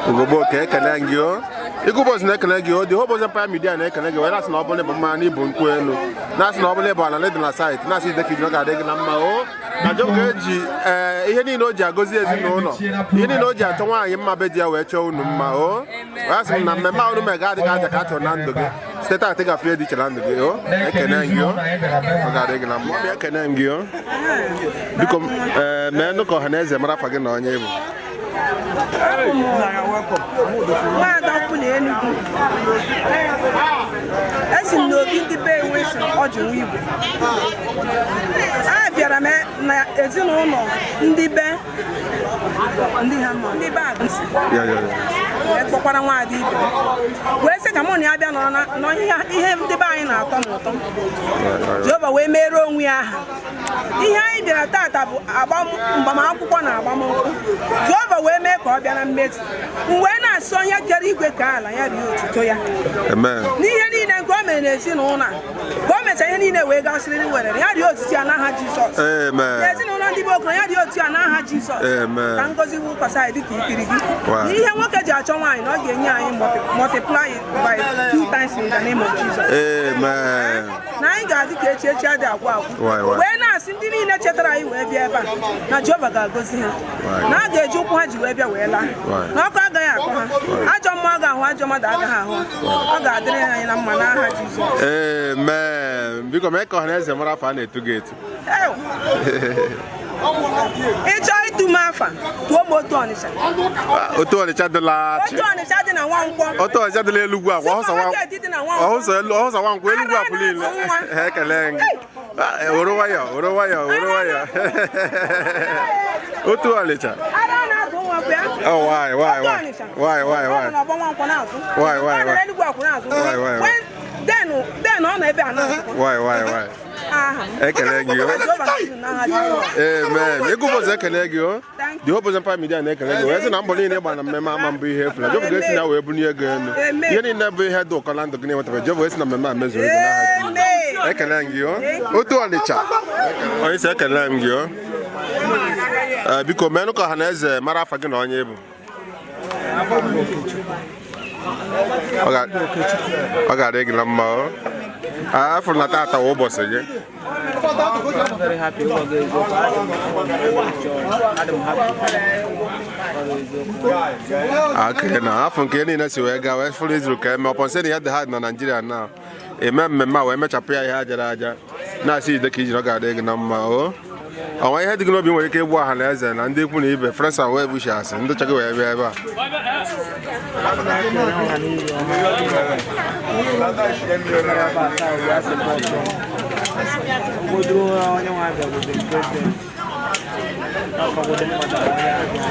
S15: Ugogbe oke, ekele gị o. Ịgụ ụbọchị na-ekele gị o. The whole Boys Empire Media na-ekele gị wee na-asị na ọ bụla ịbụ mma na ibu nkwụ elu, na-asị na ọ bụla ịbụ ala dị na saịtị, na-asị ide ka iji ga-adị gị na mma o. Na Jehova ga-eji ihe niile o ji agọzi ezinụlọ, ihe niile o ji achọ nwaanyị mma be di ya wee chọọ unu mma o. Wee sị m na mmemme ahụ unu mere ga-adị ka aja ka a chọrọ na ndụ gị. Site taata ị ga-afụ dị iche na ndụ gị o. Ekene gị o. Ọ ga-adị gị na mma. Ọbịa ekene gị o. Biko meenụ ka ọha na eze mara afa gị na onye bụ.
S16: Nwaada ukwu na Enugu. Esi m n'obi ndị be enwe si ọjụ nwa Igbo. A bịara m na ezinụlọ ndị be ndị be Agụsị. Wee kpọkwara nwaada ibe wee sị ka mụ na ya bịa nọrọ n'ihe ndị be anyị na-atọ n'ụtọ. Jehova wee mere onwe ya aha. Ihe anyị bịara tata bụ agbamakwụkwọ na agbamnkwụ. Jehova wee mee ka ọ bịa na mmezu. M wee na-asị onye kere igwe ka ala ya rie otuto ya. N'ihe niile nke o mere n'ezinụlọ a, ka o mechaa ihe niile wee gasịrịrị werere ya rie otuto ya n'aha Jizọs. N'ezinụlọ ndị be Okoro ya rie otuto ya n'aha Jizọs. Ka ngọzi wụkwasị anyị dịka ikiri gị. N'ihe nwoke ji achọ nwaanyị na ọ ga-enye anyị multiply by 2 times in the name of Jesus. Na anyị ga-adị ka echi echi adị agwụ agwụ. Wee na-asị ndị niile chetara anyị wee bịa ebe a na Jehova ga-agọzi ha. Na a ga-eji ụkwụ ha ji wee bịa wee laa. Na ọkụ agaghị akọ ha. Ajọ Ajọ mmụọ agaghị ahụ, ajọ mmadụ agaghị ahụ. Ọ ga-adịrị anyị na mma n'aha Jizọs.
S15: Amen. Biko mee ka ọha na eze mara afọ a na-etu gị etu.
S16: Ew. Ị chọọ ịtụ m afa, tụọ m Otu Ọnịcha.
S15: Otu Ọnịcha dịla chi.
S16: Otu Ọnịcha dị na Nwankwọ.
S15: Otu Ọnịcha dịla Elugwu akwa ọhụsa nwa
S16: Supermarket dị na Nwankwọ.
S15: ọhụsa Nwankwọ Elugwu akwụ niile. Ekele gị. Were nwayọ, were nwayọ, were nwayọ. Otu Ọnịcha.
S16: Ara na-azụ nwa bịa.
S15: Oh, why, why,
S16: Otu
S15: why?
S16: Ọnịcha.
S15: Why,
S16: Ọ
S15: why?
S16: nọ n'ọgbọ Nwankwọ na-azụ.
S15: Why,
S16: Ọ nọ
S15: why?
S16: n'Enugwu akwụ na-azụ.
S15: Why, why?
S16: Then ọ nọ ebe a na-azụ.
S15: Why?
S16: Aha m.
S15: Ekele gị o.
S16: Jehova na-azụ n'aha Jizọs.
S15: Amen. Ego ụbọchị ekele gị o. The Hope Empire Media na-ekele gị. Wee sị na mbọ niile ịgba na mmemme ama mbụ ihe efu na Jehova ga-esi na wee bunye ego elu.
S16: Amen.
S15: Ihe niile bụ ihe dị ụkọ na ndụ gị na-enwetabe Jehova esi na mmemme a mezuo ego n'aha Jizọs. Ekele m gị o. Otu Ọnịcha. Onye isi ekele m gị o. Biko menụ ka ọha na eze mara afa gị na onye bụ. Ọ ga-adị gị na mma o. Afọ na tata wụ ụbọchị gị.
S17: I'm very happy for the I'm happy.
S15: Okay, na afọ nke niile si wee gaa wee fụrụ izuru ka eme ọpọ nsị na ihe dị hard na Naịjirịa na eme mmemme a wee mechapụ ya ihe ajara aja na-asị ide ka ijiri ọ ga-adị gị na mma o. Ọnwa ihe dị gị n'obi nwere ike ịgbu ọha na eze na ndị ikwu na ibe friends and well wishers ndị chọgị wee bịa ebe a.
S17: Obodo onye nwe abịa bụ the president. Ọkọgodo mmadụ onye abịa.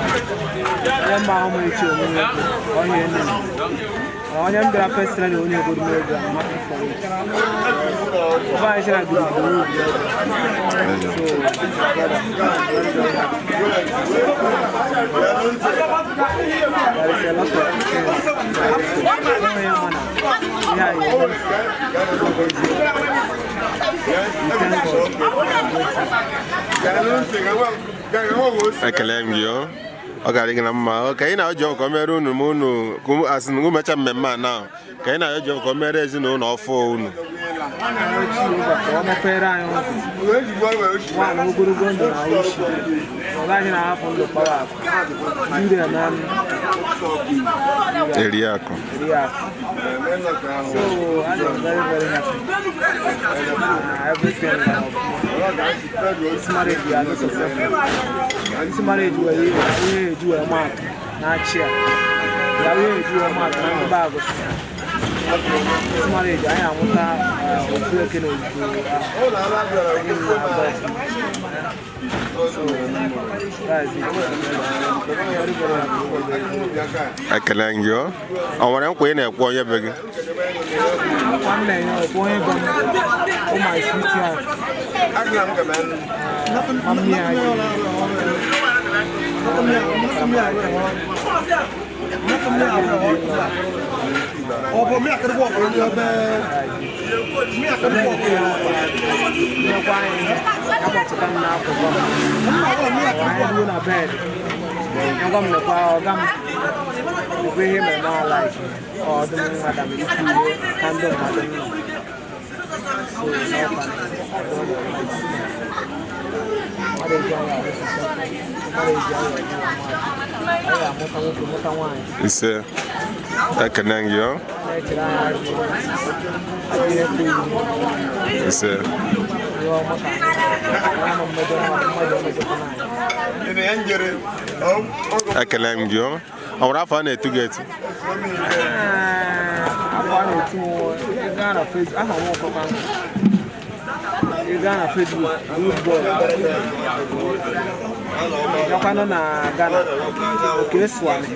S17: Onye mba ahụ m echi onwe ego, onye nne m. Onye m bịara personally onye obodo m ego, I'm happy for it. Ebe anyị sị na gburugburu obi ego. So, brother, very, very happy. There is a lot of things. Onye ma na ihe a ga-eme
S15: Ekele m gị o. Ọ ga-adị gị na mma o. Ka anyị na-ajọ ka o mere unu ma unu ka asị na mecha mmemme a na ka anyị na-ajọ ka o mere ezinụlọ ọfụ unu.
S17: Jehova ka ọ mepere anyị ụzọ nwaanyị ogologo ndụ na uche ọ gaghị na-ahapụ ndụ kpawa akụ juru ya na
S15: Eri akụ.
S17: eri akụ. So I am very, very happy na everything na ọfụma. This marriage we are not successful. This marriage were ihe eji wee maatụ na-achị a ya ihe eji wee maatụ na ndị be agụsị. This marriage anyị amụta ofu eke na ofu na-aga ọfụma. So that's it. Very, very happy.
S15: Ekele m gị o. Ọ nwere nkwa ị na-ekwe onye be gị?
S17: Nwanne ya ọ bụ onye bụ m, oh my sweetheart. Mami anyị. Nyekwa anyị ihe, ya gbapụta m n'akụkụ m. Anyị ruo na bed. Nyekwa m lekwa ọga m. Lekwa ihe mere m alaiki. Ọ dị m nwa dam ikwu ihe ka ndị mmadụ nọ. So, n'ọkwa na mmadụ eji anya ahụ successful. Mmadụ eji anya enye mmadụ. Ọ ga-amụta nwoke mụta nwaanyị.
S15: Ise. Ekele m gị o.
S17: Na-echere anyị ajọ ajọ ihe kwu iwu.
S15: Ise.
S17: Ihe ọma ka anyị ama mmejọ mmadụ mmadụ emejọkwana anyị.
S15: Ekele m gị o. Ọ nwere afọ a na-etu gị etu?
S17: Afọ a na-etu m ị gaa na Facebook, aha m ọkọkwa m. Ị gaa na Facebook, good boy. Bịakwanụ na Ghana, Oke Swami.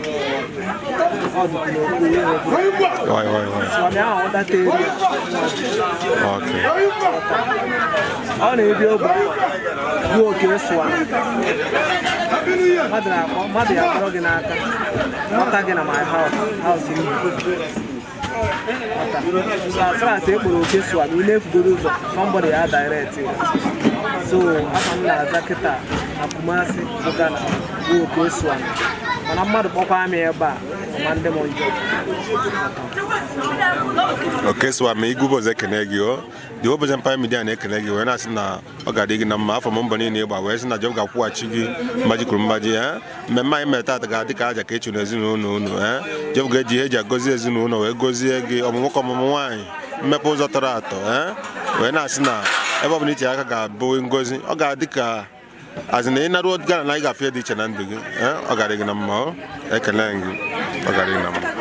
S17: Ọ dịkwa n'okpuru ihe okwu.
S15: Why, why, why?
S17: Swami ahụ ọ data eri.
S15: Okay.
S17: Ọ na-ebi ogbe bụ Oke Swami. Mmadụ na-akpọ mmadụ ya akpọrọ gị n'aka. Kpọta gị na my house, house m bi. So as far as e kpọrọ Oke Swami, ị na-efugoro ụzọ, somebody ya direct ya. So afa m na-aza kịta na Kumasi bụ Ghana bụ Oke Swami. Mana mmadụ kpọkwa m ebe a, Ma ndị m njọ.
S15: Oke swa ma Eagle Boys ekene gị o. The Hope Empire Media na-ekene gị wee na-asị na ọ ga-adị gị na mma. Afọ m mbọ niile ịgba wee sị na Jehova ga-akwụghachi gị mmaji kwuru mmaji. Mmemme anyị mere taata ga-adị ka aja ka echu n'ezinụlọ unu. Jehova ga-eji ihe eji agọzi ezinụlọ wee gọzie gị, ọmụmụ nwoke, ọmụmụ nwaanyị, mmepe ụzọ tọrọ atọ. Wee na-asị na ebe ọ bụla itinye aka ga-abụ ngozi. Ọ ga-adị ka azị na ị naruo Ghana na ị ga-afụ ihe dị iche na ndụ gị. Ọ ga-adị gị na mma o. Ekele gị, ọ ga-adị gị na mma.